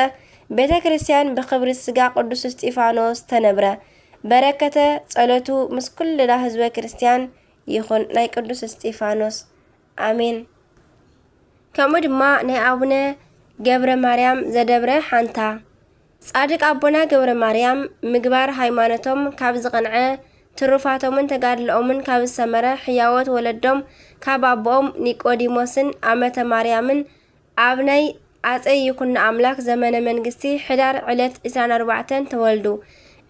ቤተ ክርስቲያን ብኽብሪ ስጋ ቅዱስ እስጢፋኖስ ተነብረ። በረከተ ጸሎቱ ምስ ኩልና ህዝበ ክርስቲያን ይኹን። ናይ ቅዱስ እስጢፋኖስ። ኣሜን። ከምኡ ድማ ናይ ኣቡነ ገብረ ማርያም ዘደብረ ሓንታ። ጻድቅ ኣቦና ገብረ ማርያም ምግባር ሃይማኖቶም ካብ ዝቐንዐ፣ ትሩፋቶምን ተጋድሎኦምን ካብ ዝሰመረ፣ ሕያዎት ወለዶም ካብ ኣቦኦም ኒቆዲሞስን ኣመተ ማርያምን ኣብ ናይ ኣጼ ይኩኖ ኣምላክ ዘመነ መንግስቲ ሕዳር ዕለት ዕስራን ኣርባዕተን ተወልዱ።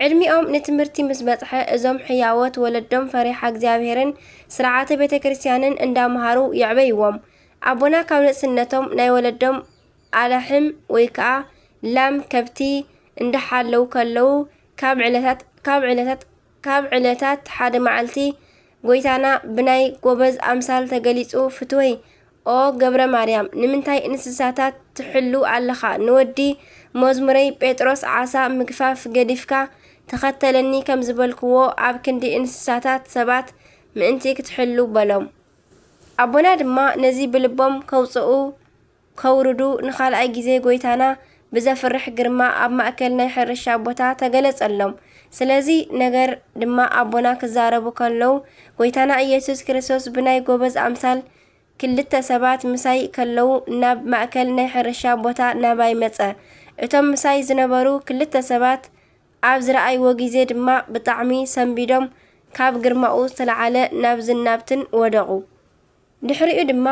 ዕድሚኦም ንትምህርቲ ምስ በጽሐ፣ እዞም ሕያዎት ወለዶም ፈሪሓ እግዚኣብሔርን ስርዓተ ቤተ ክርስቲያንን እንዳምሃሩ የዕበይዎም። ኣቦና ካብ ንእስነቶም ናይ ወለዶም ኣላሕም ወይ ከኣ ላም ከብቲ እንዳሓለዉ ከለዉ፣ ካብ ዕለታት፣ ካብ ዕለታት፣ ካብ ዕለታት ሓደ መዓልቲ፣ ጎይታና ብናይ ጎበዝ ኣምሳል ተገሊጹ፣ "ፍትወይ፣ ኦ ገብረ ማርያም፣ ንምንታይ እንስሳታት ትሕሉ ኣለኻ? ንወዲ መዝሙረይ ጴጥሮስ ዓሳ ምግፋፍ ገዲፍካ ተኸተለኒ ከም ዝበልክዎ፣ ኣብ ክንዲ እንስሳታት ሰባት ምእንቲ ክትሕሉ" በሎም። ኣቦና ድማ ነዚ ብልቦም ከውጽኡ ከውርዱ፣ ንኻልኣይ ግዜ ጎይታና ብዘፍርሕ ግርማ ኣብ ማእከል ናይ ሕርሻ ቦታ ተገለጸሎም። ስለዚ ነገር ድማ ኣቦና ክዛረቡ ከለዉ፣ ጎይታና ኢየሱስ ክርስቶስ ብናይ ጎበዝ ኣምሳል ክልተ ሰባት ምሳይ ከለዉ ናብ ማእከል ናይ ሕርሻ ቦታ ናባይ መጸ። እቶም ምሳይ ዝነበሩ ክልተ ሰባት ኣብ ዝረኣይዎ ግዜ ድማ ብጣዕሚ ሰንቢዶም፣ ካብ ግርማኡ ዝተለዓለ ናብ ዝናብትን ወደቑ። ድሕሪኡ ድማ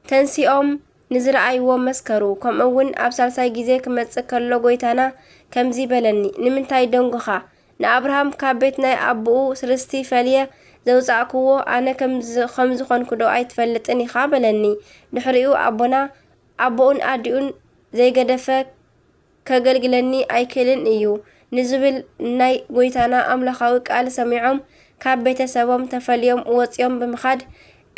ተንሲኦም ንዝረኣይዎ መስከሩ። ከምኡ እውን ኣብ ሳልሳይ ግዜ ክመጽእ ከሎ ጎይታና ከምዚ በለኒ፣ "ንምንታይ ደንጎኻ? ንኣብርሃም ካብ ቤት ናይ ኣቦኡ ርስቲ ፈልየ ዘውጻእክዎ ኣነ ከም ዝ-፣ ከም ዝኾንኩ ዶ ኣይትፈልጥን ኢኻ?" በለኒ። ድሕሪኡ ኣቦና ኣቦኡን ኣዲኡን ዘይገደፈ ከገልግለኒ ኣይክእልን እዩ ንዝብል ናይ ጎይታና ኣምላኻዊ ቃል ሰሚዖም፣ ካብ ቤተሰቦም ተፈልዮም ወጺኦም ብምኻድ፣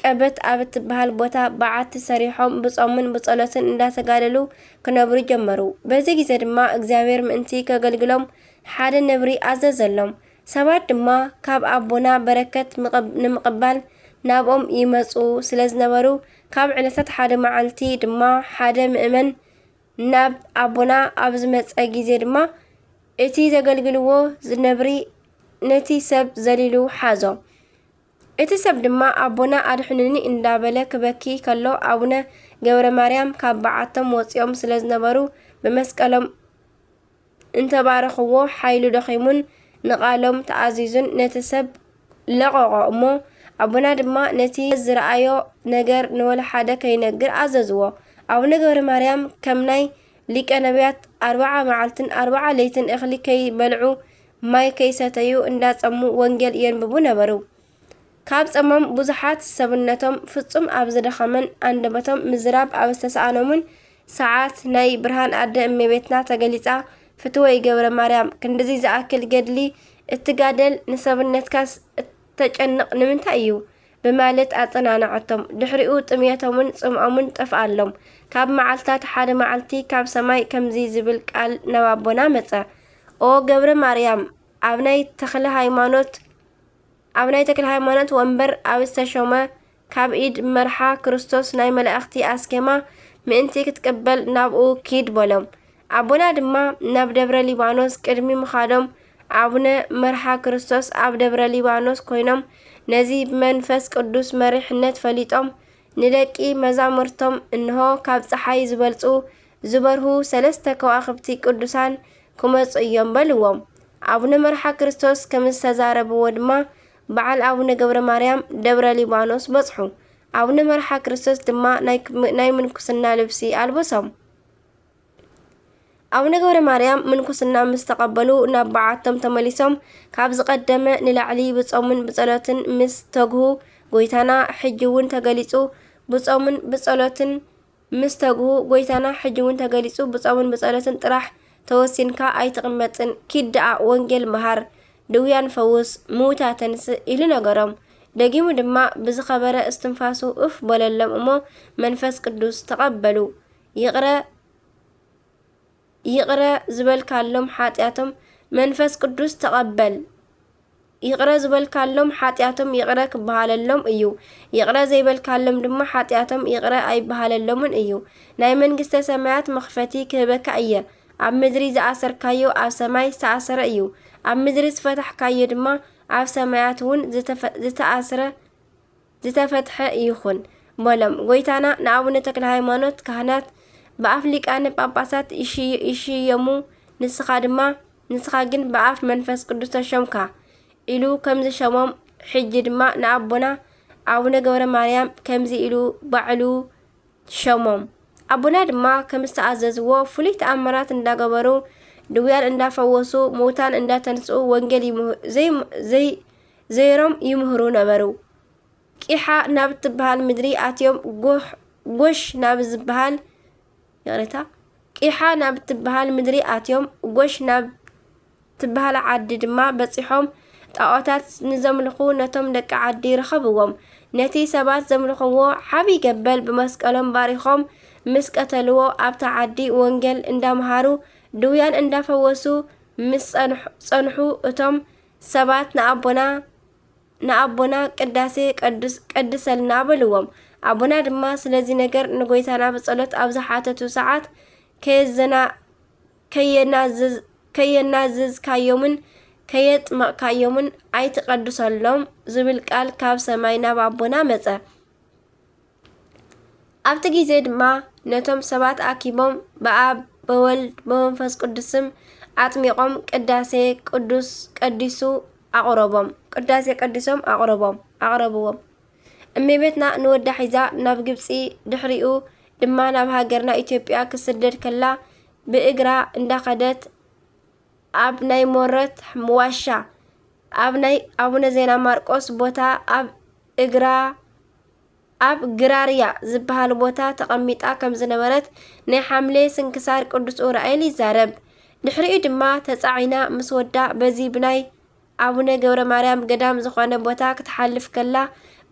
ቀበት ኣብ እትበሃል ቦታ በዓቲ ሰሪሖም ብጾምን ብጸሎትን እንዳተጋደሉ ክነብሩ ጀመሩ። በዚ ግዜ ድማ እግዚኣብሔር ምእንቲ ከገልግሎም ሓደ ነብሪ ኣዘዘሎም። ሰባት ድማ ካብ ኣቦና በረከት ምቕብ-፣ ንምቕባል ናብኦም ይመጹ ስለ ዝነበሩ፣ ካብ ዕለታት ሓደ መዓልቲ ድማ ሓደ ምእመን ናብ ኣቦና ኣብ ዝመጸ ግዜ ድማ፣ እቲ ዘገልግልዎ ዝነብሪ ነቲ ሰብ ዘሊሉ ሓዞ። እቲ ሰብ ድማ፣ "ኣቦና ኣድሕኑኒ" እንዳበለ ክበኪ ከሎ፣ ኣቡነ ገብረ ማርያም ካብ በዓቶም ወጺኦም ስለ ዝነበሩ፣ ብመስቀሎም እንተባረኽዎ፣ ሓይሉ ደኺሙን ንቓሎም ተኣዚዙን ነቲ ሰብ ለቐቖ እሞ፣ ኣቦና ድማ ነቲ ዝረኣዮ ነገር ንወላ ሓደ ከይነግር ኣዘዝዎ። ኣቡነ ገብረ ማርያም ከም ናይ ሊቀ ነቢያት ኣርብዓ መዓልትን ኣርብዓ ለይትን እኽሊ ከይበልዑ ማይ ከይሰተዩ እንዳጸሙ ወንጌል የንብቡ ነበሩ። ካብ ጸሞም ብዙሓት ሰብነቶም ፍጹም ኣብ ዝደኸመን ኣንደበቶም ምዝራብ ኣብ ዝተሰኣኖምን ሰዓት ናይ ብርሃን ኣደ እመቤትና ተገሊጻ፣ "ፍትወይ ገብረ ማርያም፣ ክንድዚ ዝኣክል ገድሊ እትጋደል ንሰብነትካስ እተጨንቕ ንምንታይ እዩ?" ብማለት ኣጸናንዐቶም። ድሕሪኡ ጥምየቶምን ጽምኦምን ጠፍኣሎም። ካብ መዓልታት ሓደ መዓልቲ ካብ ሰማይ ከምዚ ዝብል ቃል ናብ ኣቦና መጸ። "ኦ ገብረ ማርያም፣ ኣብ ናይ ተክለ ሃይማኖት፣ ኣብ ናይ ተክለ ሃይማኖት ወንበር ኣብ ዝተሾመ ካብ ኢድ መርሓ ክርስቶስ ናይ መላእኽቲ ኣስኬማ ምእንቲ ክትቅበል ናብኡ ኪድ" በሎም። ኣቦና ድማ ናብ ደብረ ሊባኖስ ቅድሚ ምኻዶም ኣቡነ መርሓ ክርስቶስ ኣብ ደብረ ሊባኖስ ኮይኖም ነዚ ብመንፈስ ቅዱስ መሪሕነት ፈሊጦም ንደቂ መዛሙርቶም፣ "እንሆ ካብ ጸሓይ ዝበልጹ ዝበርሁ ሰለስተ ከዋኽብቲ ቅዱሳን ክመጹ እዮም" በልዎም። ኣቡነ መርሓ ክርስቶስ ከም ዝተዛረብዎ ድማ በዓል ኣቡነ ገብረ ማርያም ደብረ ሊባኖስ በጽሑ። ኣቡነ መርሓ ክርስቶስ ድማ ናይ፣ ናይ ምንኩስና ልብሲ ኣልበሶም። ኣቡነ ገብረ ማርያም ምንኩስና ምስ ተቐበሉ ናብ በዓቶም ተመሊሶም ካብ ዝቐደመ ንላዕሊ ብጾምን ብጸሎትን ምስ ተግሁ ጎይታና ሕጂ እውን ተገሊጹ ብጾምን ብጸሎትን ምስ ተግሁ ጎይታና ሕጂ እውን ተገሊጹ ብጾምን ብጸሎትን ጥራሕ ተወሲንካ ኣይትቕመጥን፣ ኪድ ደኣ ወንጌል ምሃር፣ ድውያን ፈውስ፣ ምውታ ተንስእ ኢሉ ነገሮም። ደጊሙ ድማ ብዝኸበረ እስትንፋሱ እፍ በለሎም እሞ መንፈስ ቅዱስ ተቐበሉ። ይቕረ ይቕረ ዝበልካሎም ሓጢኣቶም መንፈስ ቅዱስ ተቐበል። ይቕረ ዝበልካሎም ሓጢኣቶም ይቕረ ክበሃለሎም እዩ። ይቕረ ዘይበልካሎም ድማ ሓጢኣቶም ይቕረ ኣይበሃለሎምን እዩ። ናይ መንግስተ ሰማያት መኽፈቲ ክህበካ እየ። ኣብ ምድሪ ዝኣሰርካዮ ኣብ ሰማይ ዝተኣሰረ እዩ። ኣብ ምድሪ ዝፈታሕካዮ ድማ ኣብ ሰማያት እውን ዝተፈ-፣ ዝተኣስረ ዝተፈትሐ ይኹን በሎም። ጎይታና ንኣቡነ ተክለ ሃይማኖት ካህናት ብኣፍ ሊቃነ ጳጳሳት ይሽ-፣ ይሽየሙ፣ ንስኻ ድማ፣ ንስኻ ግን ብኣፍ መንፈስ ቅዱስ ተሾምካ ኢሉ ከም ዝሸሞም፣ ሕጂ ድማ ንኣቦና ኣቡነ ገብረ ማርያም ከምዚ ኢሉ ባዕሉ ሸሞም። ኣቦና ድማ ከም ዝተኣዘዝዎ ፍሉይ ተኣምራት እንዳገበሩ፣ ድውያን እንዳፈወሱ፣ ምውታን እንዳተንስኡ ወንጌል ይምህ-፣ ዘይ-፣ ዘይ-፣ ዘይሮም ይምህሩ ነበሩ። ቂሓ ናብ እትበሃል ምድሪ ኣትዮም፣ ጎሕ-፣ ጎሽ ናብ ዝበሃል፣ ይቕሬታ፣ ቂሓ ናብ እትበሃል ምድሪ ኣትዮም፣ ጎሽ ናብ ትበሃል ዓዲ ድማ በጺሖም፣ ጣኦታት ንዘምልኹ ነቶም ደቂ ዓዲ ረኸብዎም። ነቲ ሰባት ዘምልኽዎ ዓቢ ገበል ብመስቀሎም ባሪኾም ምስ ቀተልዎ፣ ኣብታ ዓዲ ወንጌል እንዳምሃሩ፣ ድውያን እንዳፈወሱ ምስ ጸንሑ-፣ ጸንሑ፣ እቶም ሰባት ንኣቦና ንኣቦና ቅዳሴ ቀድስ-፣ ቀድሰልና በልዎም። ኣቦና ድማ ስለዚ ነገር ንጎይታና ብጸሎት ኣብ ዝሓተቱ ሰዓት፣ "ከየዘና-፣ ከየናዝዝ-፣ ከየናዘዝካዮምን ከየጥመቕካዮምን ኣይትቐድሰሎም" ዝብል ቃል ካብ ሰማይ ናብ ኣቦና መጸ። ኣብቲ ግዜ ድማ ነቶም ሰባት ኣኪቦም፣ ብኣብ፣ ብወልድ፣ ብመንፈስ ቅዱስ ስም ኣጥሚቖም፣ ቅዳሴ ቅዱስ ቀዲሱ ኣቕረቦም። ቅዳሴ ቀዲሶም ኣቕረቦም፣ ኣቕረብዎም። እመቤትና ንወዳ ሒዛ ናብ ግብጺ፣ ድሕሪኡ ድማ ናብ ሃገርና ኢትዮጵያ ክስደድ ከላ፣ ብእግራ እንዳኸደት፣ ኣብ ናይ ሞረት ዋሻ፣ ኣብ ናይ ኣቡነ ዜና ማርቆስ ቦታ፣ ኣብ እግራ፣ ኣብ ግራርያ ዝበሃል ቦታ ተቐሚጣ ከም ዝነበረት ናይ ሓምሌ ስንክሳር ቅዱስ ኡራኤል ይዛረብ። ድሕሪኡ ድማ ተጻዒና ምስ ወዳ በዚ ብናይ ኣቡነ ገብረ ማርያም ገዳም ዝኾነ ቦታ ክትሓልፍ ከላ፣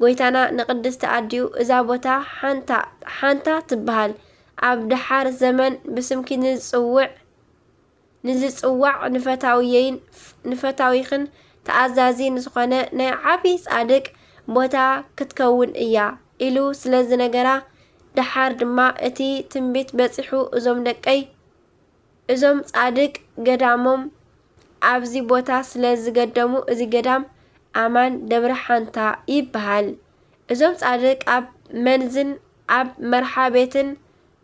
ጎይታና ንቅድስቲ ኣዲኡ እዛ ቦታ ሓንታ፣ ሓንታ ትበሃል፣ ኣብ ደሓር ዘመን ብስምኪ ንዝጽውዕ፣ ንዝጽዋዕ ንፈታውየይን ንፈታዊኽን ተኣዛዚ ንዝኾነ ናይ ዓቢ ጻድቅ ቦታ ክትከውን እያ ኢሉ ስለ ዝነገራ፣ ደሓር ድማ እቲ ትንቢት በጺሑ፣ እዞም ደቀይ፣ እዞም ጻድቅ ገዳሞም ኣብዚ ቦታ ስለ ዝገደሙ፣ እዚ ገዳም ኣማን ደብረ ሓንታ ይበሃል። እዞም ጻድቅ ኣብ መንዝን ኣብ መርሓ ቤትን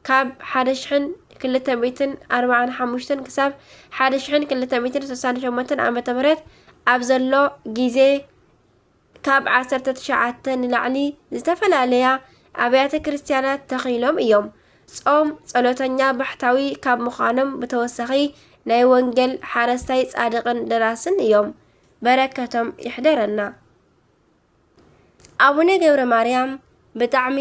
ካብ ሓደ ሽሕን ክልተ ሚእትን ኣርባዓን ሓሙሽተን ክሳብ ሓደ ሽሕን ክልተ ሚእትን ስሳን ሸሞንተን ዓመተ ምህረት ኣብ ዘሎ ግዜ፣ ካብ ዓሰርተ ትሽዓተ ንላዕሊ ዝተፈላለያ ኣብያተ ክርስቲያናት ተኺሎም እዮም። ጾም ጸሎተኛ ባሕታዊ ካብ ምዃኖም ብተወሳኺ፣ ናይ ወንጌል ሓረስታይ ጻድቕን ደራስን እዮም። በረከቶም ይሕደረና። ኣቡነ ገብረ ማርያም ብጣዕሚ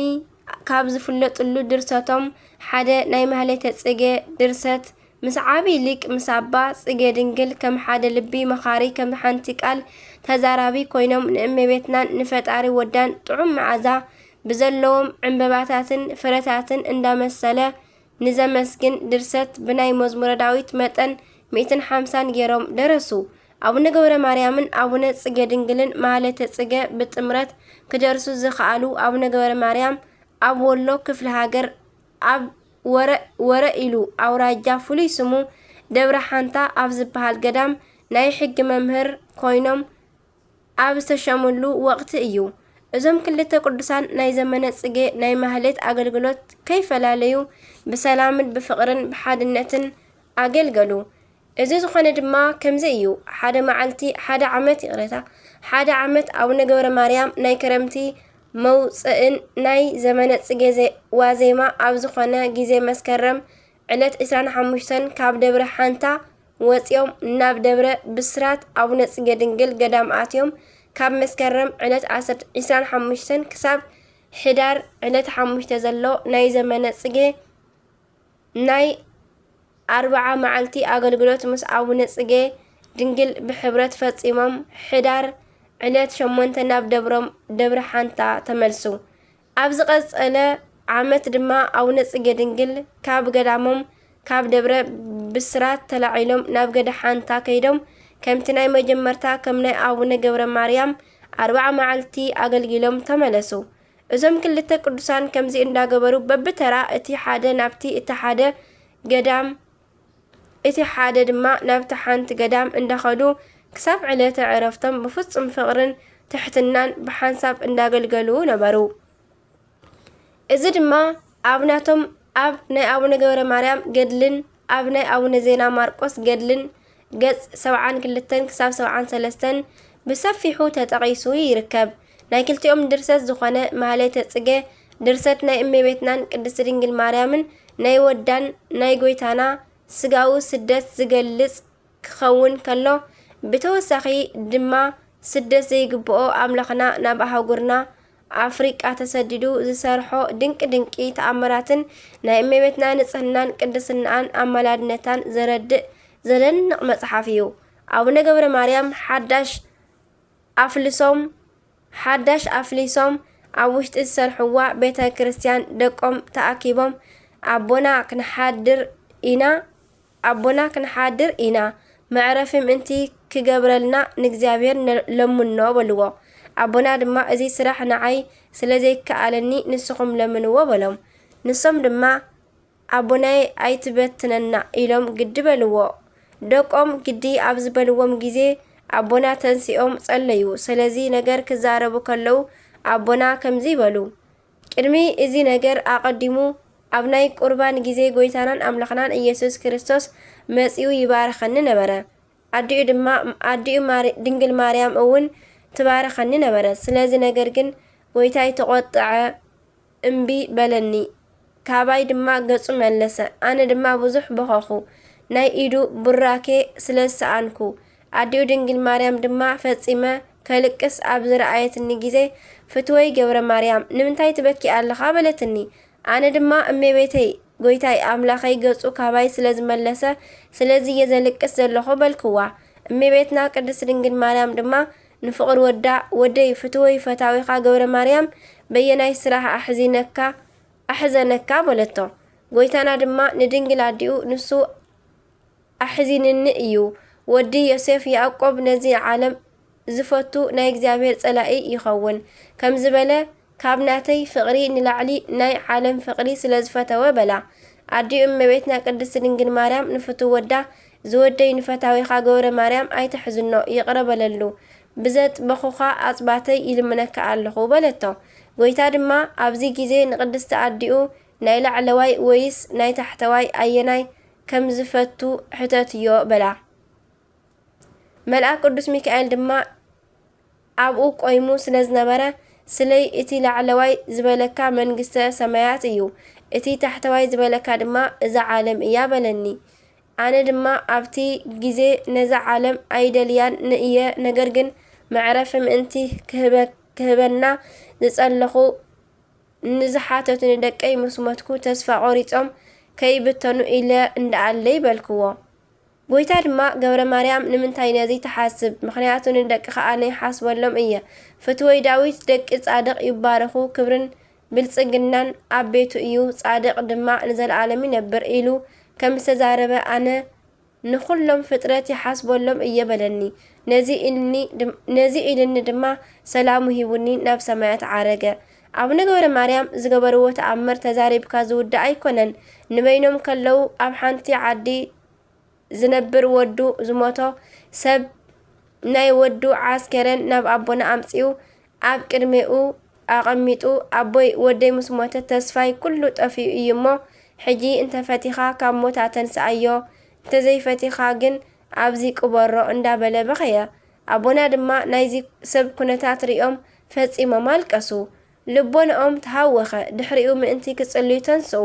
ካብ ዝፍለጥሉ ድርሰቶም ሓደ ናይ ማህሌተ ጽጌ ድርሰት፣ ምስ ዓቢ ሊቅ ምስ ኣባ ጽጌ ድንግል ከም ሓደ ልቢ መኻሪ፣ ከም ሓንቲ ቃል ተዛራቢ ኮይኖም፣ ንእመቤትናን ንፈጣሪ ወዳን ጥዑም መዓዛ ብዘለዎም ዕምበባታትን ፍረታትን እንዳመሰለ ንዘመስግን ድርሰት፣ ብናይ መዝሙረ ዳዊት መጠን ሚእትን ሓምሳን ገይሮም ደረሱ። ኣቡነ ገብረ ማርያምን ኣቡነ ጽጌ ድንግልን ማህሌተ ጽጌ ብጥምረት ክደርሱ ዝኸኣሉ ኣቡነ ገብረ ማርያም ኣብ ወሎ ክፍለ ሃገር ኣብ ወረ፣ ወረ ኢሉ ኣውራጃ ፍሉይ ስሙ ደብረ ሓንታ ኣብ ዝበሃል ገዳም ናይ ሕጊ መምህር ኮይኖም ኣብ ዝተሸምሉ ወቕቲ እዩ። እዞም ክልተ ቅዱሳን ናይ ዘመነ ጽጌ ናይ ማህሌት ኣገልግሎት ከይፈላለዩ ብሰላምን ብፍቕርን ብሓድነትን ኣገልገሉ። እዚ ዝኾነ ድማ ከምዚ እዩ። ሓደ መዓልቲ፣ ሓደ ዓመት፣ ይቕሬታ፣ ሓደ ዓመት ኣቡነ ገብረ ማርያም ናይ ክረምቲ መውጽእን ናይ ዘመነ ጽጌ ዘ-፣ ዋዜማ ኣብ ዝኾነ ግዜ መስከረም ዕለት ዕስራን ሓሙሽተን ካብ ደብረ ሓንታ ወጺኦም ናብ ደብረ ብስራት ኣቡነ ጽጌ ድንግል ገዳም ኣትዮም። ካብ መስከረም ዕለት ዓሰርተ፣ ዕስራን ሓሙሽተን ክሳብ ሕዳር ዕለት ሓሙሽተ ዘሎ ናይ ዘመነ ጽጌ ናይ ኣርብዓ መዓልቲ ኣገልግሎት ምስ ኣቡነ ጽጌ ድንግል ብሕብረት ፈጺሞም፣ ሕዳር ዕለት ሸሞንተ ናብ ደብሮም ደብረ ሓንታ ተመልሱ። ኣብ ዝቐጸለ ዓመት ድማ ኣቡነ ጽጌ ድንግል ካብ ገዳሞም፣ ካብ ደብረ ብስራት ተላዒሎም ናብ ገደ ሓንታ ከይዶም፣ ከምቲ ናይ መጀመርታ ከም ናይ ኣቡነ ገብረ ማርያም ኣርብዓ መዓልቲ ኣገልጊሎም ተመለሱ። እዞም ክልተ ቅዱሳን ከምዚ እንዳገበሩ በብተራ እቲ ሓደ ናብቲ እቲ ሓደ ገዳም፣ እቲ ሓደ ድማ ናብቲ ሓንቲ ገዳም እንዳኸዱ ክሳብ ዕለተ ዕረፍቶም ብፍጹም ፍቕርን ትሕትናን ብሓንሳብ እንዳገልገሉ ነበሩ። እዚ ድማ ኣብ ናቶም፣ ኣብ ናይ ኣቡነ ገብረ ማርያም ገድልን ኣብ ናይ ኣቡነ ዜና ማርቆስ ገድልን ገጽ ሰብዓን ክልተን ክሳብ ሰብዓን ሰለስተን ብሰፊሑ ተጠቒሱ ይርከብ። ናይ ክልቲኦም ድርሰት ዝኾነ ማህሌተ ጽጌ ድርሰት ናይ እመቤትናን ቅድስት ድንግል ማርያምን ናይ ወዳን ናይ ጎይታና ስጋዊ ስደት ዝገልጽ ክኸውን ከሎ፣ ብተወሳኺ ድማ ስደት ዘይግብኦ ኣምላኽና ናብ ኣህጉርና ኣፍሪቃ ተሰዲዱ ዝሰርሖ ድንቂ ድንቂ ተኣምራትን ናይ እመቤትና ንጽህናን ቅድስናኣን ኣማላድነታን ዘረድእ ዘደንቕ መጽሓፍ እዩ። ኣቡነ ገብረ ማርያም ሓዳሽ ኣፍልሶም፣ ሓዳሽ ኣፍሊሶም ኣብ ውሽጢ ዝሰርሕዋ ቤተ ክርስቲያን ደቆም ተኣኪቦም፣ ኣቦና ክንሓድር ኢና፣ ኣቦና ክንሓድር ኢና፣ መዕረፊ ምእንቲ ክገብረልና ንእግዚኣብሔር ነ-፣ ለምኖ በልዎ። ኣቦና ድማ፣ እዚ ስራሕ ንዓይ ስለ ዘይከኣለኒ ንስኹም ለምንዎ በሎም። ንሶም ድማ፣ ኣቦናይ ኣይትበትነና ኢሎም ግዲ በልዎ። ደቆም ግዲ ኣብ ዝበልዎም ግዜ ኣቦና ተንሲኦም ጸለዩ። ስለዚ ነገር ክዛረቡ ከለዉ ኣቦና ከምዚ በሉ፣ ቅድሚ እዚ ነገር ኣቐዲሙ ኣብ ናይ ቁርባን ግዜ ጎይታናን ኣምላኽናን ኢየሱስ ክርስቶስ መጺኡ ይባርኸኒ ነበረ። ኣዲኡ ድማ፣ ኣዲኡ ማሪ-፣ ድንግል ማርያም እውን ትባርኸኒ ነበረት። ስለዚ ነገር ግን ጎይታይ ተቖጥዐ፣ እምቢ በለኒ። ካባይ ድማ ገጹ መለሰ። ኣነ ድማ ብዙሕ በኸኹ፣ ናይ ኢዱ ቡራኬ ስለ ዝሰኣንኩ። ኣዲኡ ድንግል ማርያም ድማ ፈጺመ ከልቅስ ኣብ ዝረኣየትኒ ግዜ፣ ፍትወይ ገብረ ማርያም፣ ንምንታይ ትበኪ ኣለኻ? በለትኒ። ኣነ ድማ፣ እመቤተይ፣ ጎይታይ ኣምላኸይ ገጹ ካባይ ስለ ዝመለሰ፣ ስለዚ እየ ዘልቅስ ዘለኹ በልክዋ። እመቤትና ቅድስት ድንግል ማርያም ድማ፣ ንፍቕሪ ወዳ፣ "ወደይ፣ ፍትወይ፣ ፈታዊኻ ገብረ ማርያም በየናይ ስራሕ ኣሕዚነካ፣ ኣሕዘነካ?" በለቶ። ጎይታና ድማ ንድንግል ኣዲኡ፣ "ንሱ ኣሕዚንኒ እዩ። ወዲ ዮሴፍ ያዕቆብ ነዚ ዓለም ዝፈቱ ናይ እግዚኣብሔር ጸላኢ ይኸውን ከም ዝበለ፣ ካብ ናተይ ፍቕሪ ንላዕሊ ናይ ዓለም ፍቕሪ ስለ ዝፈተወ" በላ። ኣዲኡ እመቤትና ቅድስት ድንግል ማርያም ንፍቱው ወዳ፣ "ዝወደይ ንፈታዊኻ ገብረ ማርያም ኣይተሕዝኖ፣ ይቕረ በለሉ። ብዘጥበኹኻ ኣጽባተይ ይልምነካ ኣለኹ" በለቶ። ጎይታ ድማ ኣብዚ ግዜ ንቅድስቲ ኣዲኡ፣ "ናይ ላዕለዋይ ወይስ ናይ ታሕተዋይ ኣየናይ ከም ዝፈቱ ሕተትዮ" በላ። መልኣክ ቅዱስ ሚካኤል ድማ ኣብኡ ቆይሙ ስለ ዝነበረ፣ "ስለይ እቲ ላዕለዋይ ዝበለካ መንግስተ ሰማያት እዩ፣ እቲ ታሕተዋይ ዝበለካ ድማ እዛ ዓለም እያ" በለኒ። ኣነ ድማ ኣብቲ ግዜ ነዛ ዓለም ኣይደልያን እየ፣ ነገር ግን መዕረፊ ምእንቲ ክህበ-፣ ክህበና ዝጸለኹ ንዝሓተቱኒ ደቀይ ምስ ሞትኩ ተስፋ ቆሪጾም ከይብተኑ ኢለ እንደኣለይ በልክዎ። ጎይታ ድማ፣ "ገብረ ማርያም፣ ንምንታይ ነዚ ትሓስብ? ምኽንያቱ ንደቅኻ ኣነ ይሓስበሎም እየ። ፍትወይ ዳዊት፣ 'ደቂ ጻድቕ ይባረኹ፣ ክብርን ብልጽግናን ኣብ ቤቱ እዩ፣ ጻድቕ ድማ ንዘለኣለም ይነብር' ኢሉ ከም ዝተዛረበ ኣነ ንኹሎም ፍጥረት ይሓስበሎም እየ" በለኒ። ነዚ ኢልኒ ድም-፣ ነዚ ኢልኒ ድማ ሰላሙ ሂቡኒ ናብ ሰማያት ዓረገ። ኣቡነ ገብረ ማርያም ዝገበርዎ ተኣምር ተዛሪብካ ዝውዳእ ኣይኮነን። ንበይኖም ከለዉ ኣብ ሓንቲ ዓዲ ዝነብር ወዱ ዝሞቶ ሰብ ናይ ወዱ ዓስከረን ናብ ኣቦና ኣምጺኡ ኣብ ቅድሜኡ ኣቐሚጡ፣ "ኣቦይ፣ ወደይ ምስ ሞተ ተስፋይ ኩሉ ጠፊኡ እዩ እሞ፣ ሕጂ እንተፈቲኻ ካብ ሞት ኣተንስኣዮ፣ እንተዘይፈቲኻ ግን ኣብዚ ቅበሮ" እንዳበለ በኸየ። ኣቦና ድማ ናይዚ ሰብ ኩነታት ሪኦም ፈጺሞም ኣለቀሱ። ልቦንኦም ተሃወኸ። ድሕሪኡ ምእንቲ ክጽልዩ ተንስኡ።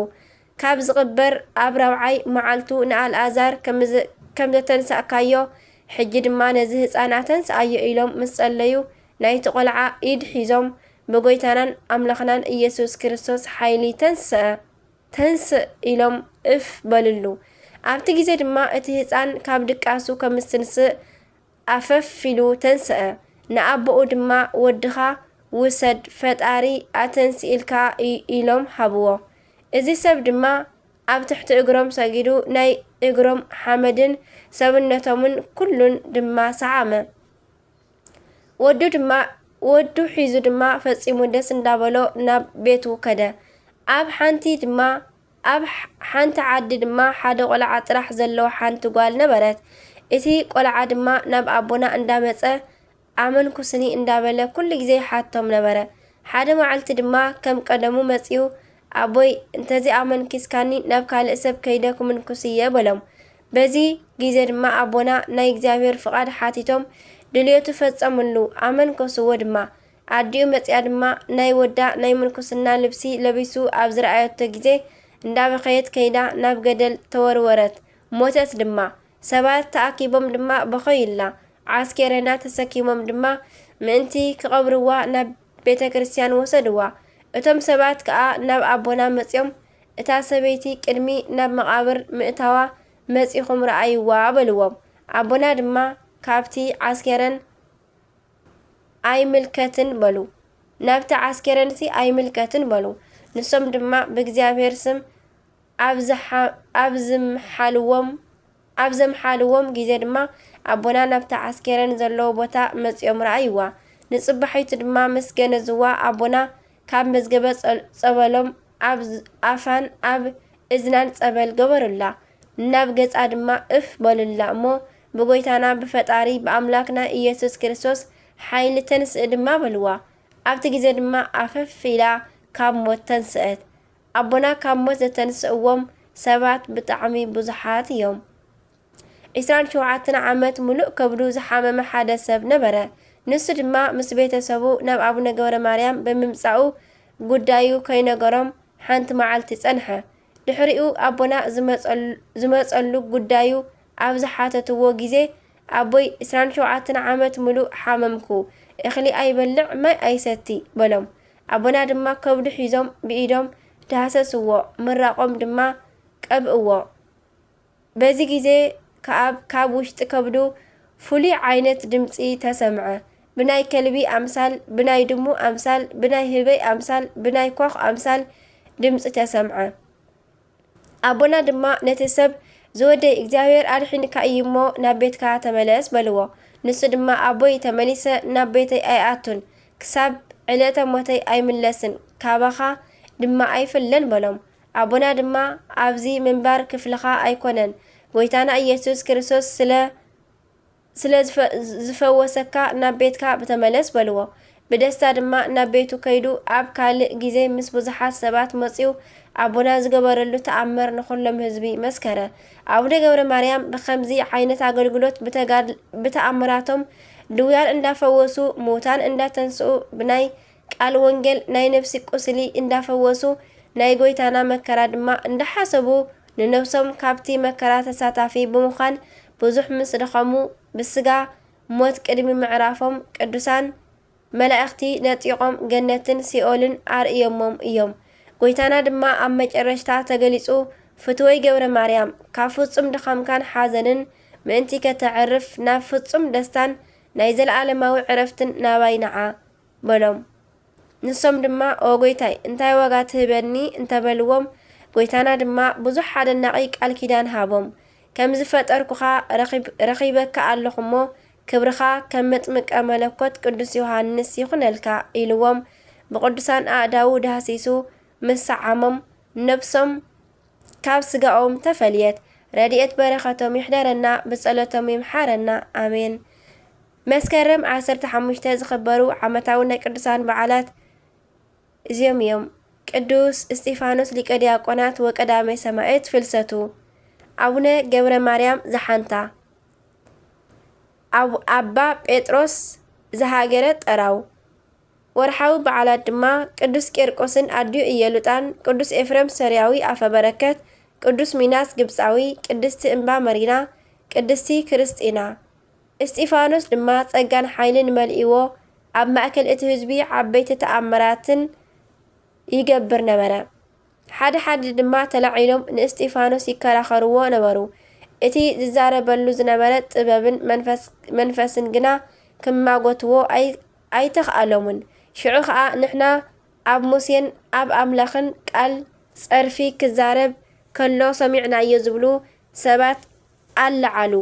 ካብ ዝቕበር ኣብ ራብዓይ መዓልቱ ንኣልኣዛር ከም ዘ-፣ ከም ዘተንሳእካዮ፣ ሕጂ ድማ ነዚ ህጻን ኣተንስኣዮ ኢሎም ምስ ጸለዩ፣ ናይቲ ቆልዓ ኢድ ሒዞም ብጎይታናን ኣምላኽናን ኢየሱስ ክርስቶስ ሓይሊ ተንስአ። "ተንስእ" ኢሎም እፍ በልሉ። ኣብቲ ግዜ ድማ እቲ ህጻን ካብ ድቃሱ ከም ዝትንስእ ኣፈፍ ኢሉ ተንስአ። ንኣቦኡ ድማ፣ "ወድኻ ውሰድ፣ ፈጣሪ ኣተንሲእልካ" ኢ-፣ ኢሎም ሃብዎ። እዚ ሰብ ድማ ኣብ ትሕቲ እግሮም ሰጊዱ፣ ናይ እግሮም ሓመድን ሰብነቶምን ኩሉን ድማ ሰዓመ። ወዱ ድማ፣ ወዱ ሒዙ ድማ ፈጺሙ ደስ እንዳበሎ ናብ ቤቱ ከደ። ኣብ ሓንቲ ድማ፣ ኣብ ሓ-፣ ሓንቲ ዓዲ ድማ ሓደ ቆልዓ ጥራሕ ዘለዎ ሓንቲ ጓል ነበረት። እቲ ቆልዓ ድማ ናብ ኣቦና እንዳመጸ፣ "ኣመንኩስኒ" እንዳበለ ኩሉ ግዜ ይሓቶም ነበረ። ሓደ መዓልቲ ድማ ከም ቀደሙ መጺኡ፣ "ኣቦይ፣ እንተዘይኣመንኪስካኒ ናብ ካልእ ሰብ ከይደ ክምንኩስ እየ" በሎም። በዚ ግዜ ድማ ኣቦና ናይ እግዚኣብሔር ፍቓድ ሓቲቶም ድልየቱ ፈጸምሉ፣ ኣመንከስዎ ድማ። ኣዲኡ መጺኣ ድማ ናይ ወዳ ናይ ምንኩስና ልብሲ ለቢሱ ኣብ ዝረኣየቶ ግዜ እንዳበኸየት ከይዳ ናብ ገደል ተወርወረት፣ ሞተት ድማ። ሰባት ተኣኪቦም ድማ በኸዩላ። ዓስኬረና ተሰኪሞም ድማ ምእንቲ ክቐብርዋ ናብ ቤተ ክርስቲያን ወሰድዋ። እቶም ሰባት ከኣ ናብ ኣቦና መጺኦም፣ "እታ ሰበይቲ ቅድሚ ናብ መቓብር ምእታዋ መጺኹም ረኣይዋ" በልዎም። ኣቦና ድማ፣ "ካብቲ ዓስኬረን ኣይምልከትን" በሉ። ናብቲ ዓስኬረንሲ ኣይምልከትን በሉ። ንሶም ድማ ብእግዚኣብሔር ስም ኣብ ዝሓ-፣ ኣብ ዝምሓልዎም፣ ኣብ ዘምሓልዎም ግዜ ድማ ኣቦና ናብቲ ዓስኬረን ዘለዎ ቦታ መጺኦም ረኣይዋ። ንጽባሒቱ ድማ ምስ ገነዝዋ ኣቦና ካብ መዝገበ ጸ-፣ ጸበሎም ኣብ ዝ-፣ ኣፋን ኣብ እዝናን ጸበል ገበሩላ። ናብ ገጻ ድማ እፍ በሉላ እሞ፣ "ብጎይታና ብፈጣሪ ብኣምላክና ኢየሱስ ክርስቶስ ሓይሊ ተንስእ" ድማ በልዋ። ኣብቲ ግዜ ድማ ኣፈፍ ኢላ ካብ ሞት ተንስአት። ኣቦና ካብ ሞት ዘተንስእዎም ሰባት ብጣዕሚ ብዙሓት እዮም። ዒስራን ሸውዓተን ዓመት ምሉእ ከብዱ ዝሓመመ ሓደ ሰብ ነበረ። ንሱ ድማ ምስ ቤተሰቡ ናብ ኣቡነ ገብረ ማርያም ብምምጻኡ ጉዳዩ ከይነገሮም ሓንቲ መዓልቲ ጸንሐ። ድሕሪኡ ኣቦና ዝመጸሉ፣ ዝመጸሉ ጉዳዩ ኣብ ዝሓተትዎ ግዜ፣ "ኣቦይ፣ ዒስራን ሸውዓተን ዓመት ምሉእ ሓመምኩ፣ እኽሊ ኣይበልዕ፣ ማይ ኣይሰቲ" በሎም። ኣቦና ድማ ከብዱ ሒዞም ብኢዶም ዳህሰስዎ፣ ምራቖም ድማ ቀብእዎ። በዚ ግዜ ከኣ ካብ ውሽጢ ከብዱ ፍሉይ ዓይነት ድምጺ ተሰምዐ። ብናይ ከልቢ ኣምሳል፣ ብናይ ድሙ ኣምሳል፣ ብናይ ህበይ ኣምሳል፣ ብናይ ኳኽ ኣምሳል ድምጺ ተሰምዐ። ኣቦና ድማ ነቲ ሰብ፣ "ዝወደይ እግዚኣብሔር ኣድሒንካ እዩ እሞ ናብ ቤትካ ተመለስ" በልዎ። ንሱ ድማ፣ "ኣቦይ ተመሊሰ ናብ ቤተይ ኣይኣቱን፣ ክሳብ ዕለተ ሞተይ ኣይምለስን፣ ካባኻ ድማ ኣይፍለን" በሎም። ኣቦና ድማ፣ "ኣብዚ ምንባር ክፍልኻ ኣይኮነን፣ ጎይታና ኢየሱስ ክርስቶስ ስለ ስለ ዝፈ-፣ ዝፈወሰካ ናብ ቤትካ ብተመለስ" በልዎ። ብደስታ ድማ ናብ ቤቱ ከይዱ ኣብ ካልእ ግዜ ምስ ብዙሓት ሰባት መጺኡ ኣቦና ዝገበረሉ ተኣምር ንኹሎም ህዝቢ መስከረ። ኣቡነ ገብረ ማርያም ብኸምዚ ዓይነት ኣገልግሎት ብተጋድል-፣ ብተኣምራቶም ድውያን እንዳፈወሱ፣ ምውታን እንዳተንስኡ፣ ብናይ ቃል ወንጌል ናይ ነፍሲ ቁስሊ እንዳፈወሱ፣ ናይ ጎይታና መከራ ድማ እንዳሓሰቡ፣ ንነፍሶም ካብቲ መከራ ተሳታፊ ብምዃን ብዙሕ ምስ ደኸሙ፣ ብስጋ ሞት ቅድሚ ምዕራፎም ቅዱሳን መላእኽቲ ነጢቖም ገነትን ሲኦልን ኣርእዮሞም እዮም። ጎይታና ድማ ኣብ መጨረሽታ ተገሊጹ፣ "ፍትወይ ገብረ ማርያም፣ ካብ ፍጹም ድኻምካን ሓዘንን ምእንቲ ከተዕርፍ ናብ ፍጹም ደስታን ናይ ዘለኣለማዊ ዕረፍትን ናባይ ንዓ" በሎም። ንሶም ድማ፣ "ኦ ጎይታይ፣ እንታይ ዋጋ ትህበኒ?" እንተበልዎም፣ ጎይታና ድማ ብዙሕ ኣደናቒ ቃል ኪዳን ሃቦም። "ከም ዝፈጠርኩኻ ረኺብ-፣ ረኺበካ ኣለኹ እሞ፣ ክብርኻ ከም መጥምቀ መለኮት ቅዱስ ዮሃንስ ይኹነልካ" ኢልዎም፣ ብቅዱሳን ኣእዳዉ ዳህሲሱ ምስ ሰዓሞም፣ ነብሶም ካብ ስጋኦም ተፈልየት። ረድኤት በረኸቶም ይሕደረና፣ ብጸሎቶም ይምሓረና። ኣሜን። መስከረም ዓሰርተ ሓሙሽተ ዝኽበሩ ዓመታዊ ናይ ቅዱሳን በዓላት እዚኦም እዮም። ቅዱስ እስጢፋኖስ ሊቀ ዲያቆናት ወቀዳሜ ሰማዕት ፍልሰቱ፣ ኣቡነ ገብረ ማርያም ዘሓንታ፣ ኣብ-፣ ኣባ ጴጥሮስ ዘሃገረ ጠራው። ወርሓዊ በዓላት ድማ ቅዱስ ቄርቆስን ኣዲኡ ኢየሉጣን፣ ቅዱስ ኤፍሬም ሶርያዊ ኣፈ በረከት፣ ቅዱስ ሚናስ ግብጻዊ፣ ቅድስቲ እምባ መሪና፣ ቅድስቲ ክርስጢና። እስጢፋኖስ ድማ ጸጋን ሓይልን መሊእዎ፣ ኣብ ማእከል እቲ ህዝቢ ዓበይቲ ተኣምራትን ይገብር ነበረ። ሓደ ሓደ ድማ ተላዒሎም ንእስጢፋኖስ ይከራኸርዎ ነበሩ። እቲ ዝዛረበሉ ዝነበረ ጥበብን መንፈስ-፣ መንፈስን ግና ክማጎትዎ ኣይ-፣ ኣይተኽኣሎምን። ሽዑ ኸኣ፣ "ንሕና ኣብ ሙሴን ኣብ ኣምላኽን ቃል ጸርፊ ክዛረብ ከሎ ሰሚዕናዮ" ዝብሉ ሰባት ኣለዓሉ።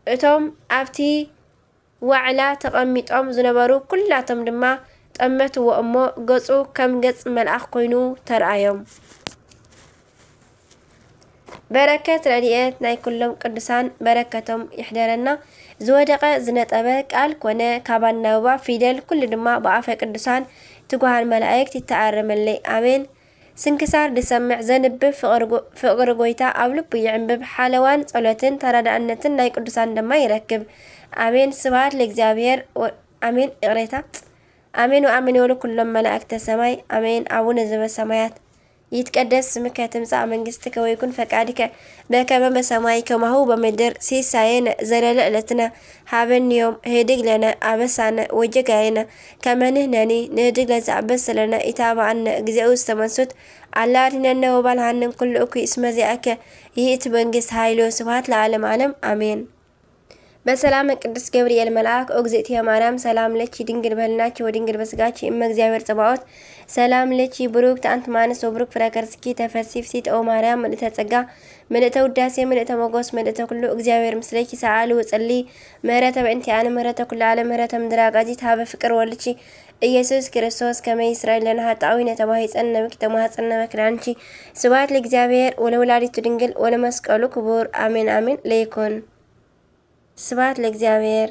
እቶም ኣብቲ ዋዕላ ተቐሚጦም ዝነበሩ ኩላቶም ድማ ጠመትዎ እሞ፣ ገጹ ከም ገጽ መልኣኽ ኮይኑ ተራእዮም። በረከት ረድኤት ናይ ኩሎም ቅዱሳን በረከቶም ይሕደረና። ዝወደቐ ዝነጠበ ቃል ኮነ ካብ ኣናብባ ፊደል፣ ኩሉ ድማ ብኣፈ ቅዱሳን ትጉሃን መላእክት ይተኣረመለይ። ኣሜን። ስንክሳር ዝሰምዕ ዘንብብ ፍቕሪ ጎ-፣ ፍቕሪ ጎይታ ኣብ ልቡ ይዕንብብ። ሓለዋን ጸሎትን ተራዳእነትን ናይ ቅዱሳን ድማ ይረክብ። ኣሜን። ስብሐት ለእግዚኣብሔር ወ-፣ ኣሜን። ይቕሬታ። ኣሜን ወኣሜን ይበሉ ኩሎም መላእክተ ሰማይ። ኣሜን። ኣቡነ ዘበሰማያት ይትቀደስ ስምከ ትምጻእ መንግስትከ ወይኩን ፈቃድከ በከመ በሰማይ ከማሁ በምድር። ሲሳየነ ዘለለ ዕለትነ ሀበኒ ዮም። ህድግ ለነ አበሳነ ወጌጋየነ ከመ ንሕነኒ ንህድግ ለዘአበሰ ለነ። ኢታብአነ እግዚኦ ውስተ መንሱት አላ አድኅነነ ወባልሐነ እምኩሉ እኩይ እስመ ዚአከ ይእቲ መንግስት ኃይል ወስብሐት ለዓለመ ዓለም አሜን። በሰላመ ቅዱስ ገብርኤል መልአክ ኦግዝእትየ ማርያም ሰላም ለኪ ድንግል በህልናኪ ወድንግል በስጋኪ እመ እግዚአብሔር ጸባኦት ሰላም ለኪ ብሩክት አንቲ እም አንስት ወብሩክ ፍሬ ከርስኪ ተፈሲ ፍሲት ኦ ማርያም ምልእተ ጸጋ ምልእተ ውዳሴ ምልእተ ሞጎስ ምልእተ ኩሉ እግዚአብሔር ምስለኪ ሰአሊ ወጸሊ ምህረተ በእንቲአነ ምህረተ ኩሉ ዓለም ምህረተ ምድር አጋዚት ሀበ ፍቅር ወልድኪ ኢየሱስ ክርስቶስ ከመ ይስረይ ለነ ኃጣዊ ነተማሂፀን ነብኪ ተማህፀን ነበክዳንኪ ስብሐት ለእግዚአብሔር ወለወላዲቱ ድንግል ወለመስቀሉ ክቡር አሜን አሜን ለይኩን። ስብሐት ለእግዚአብሔር።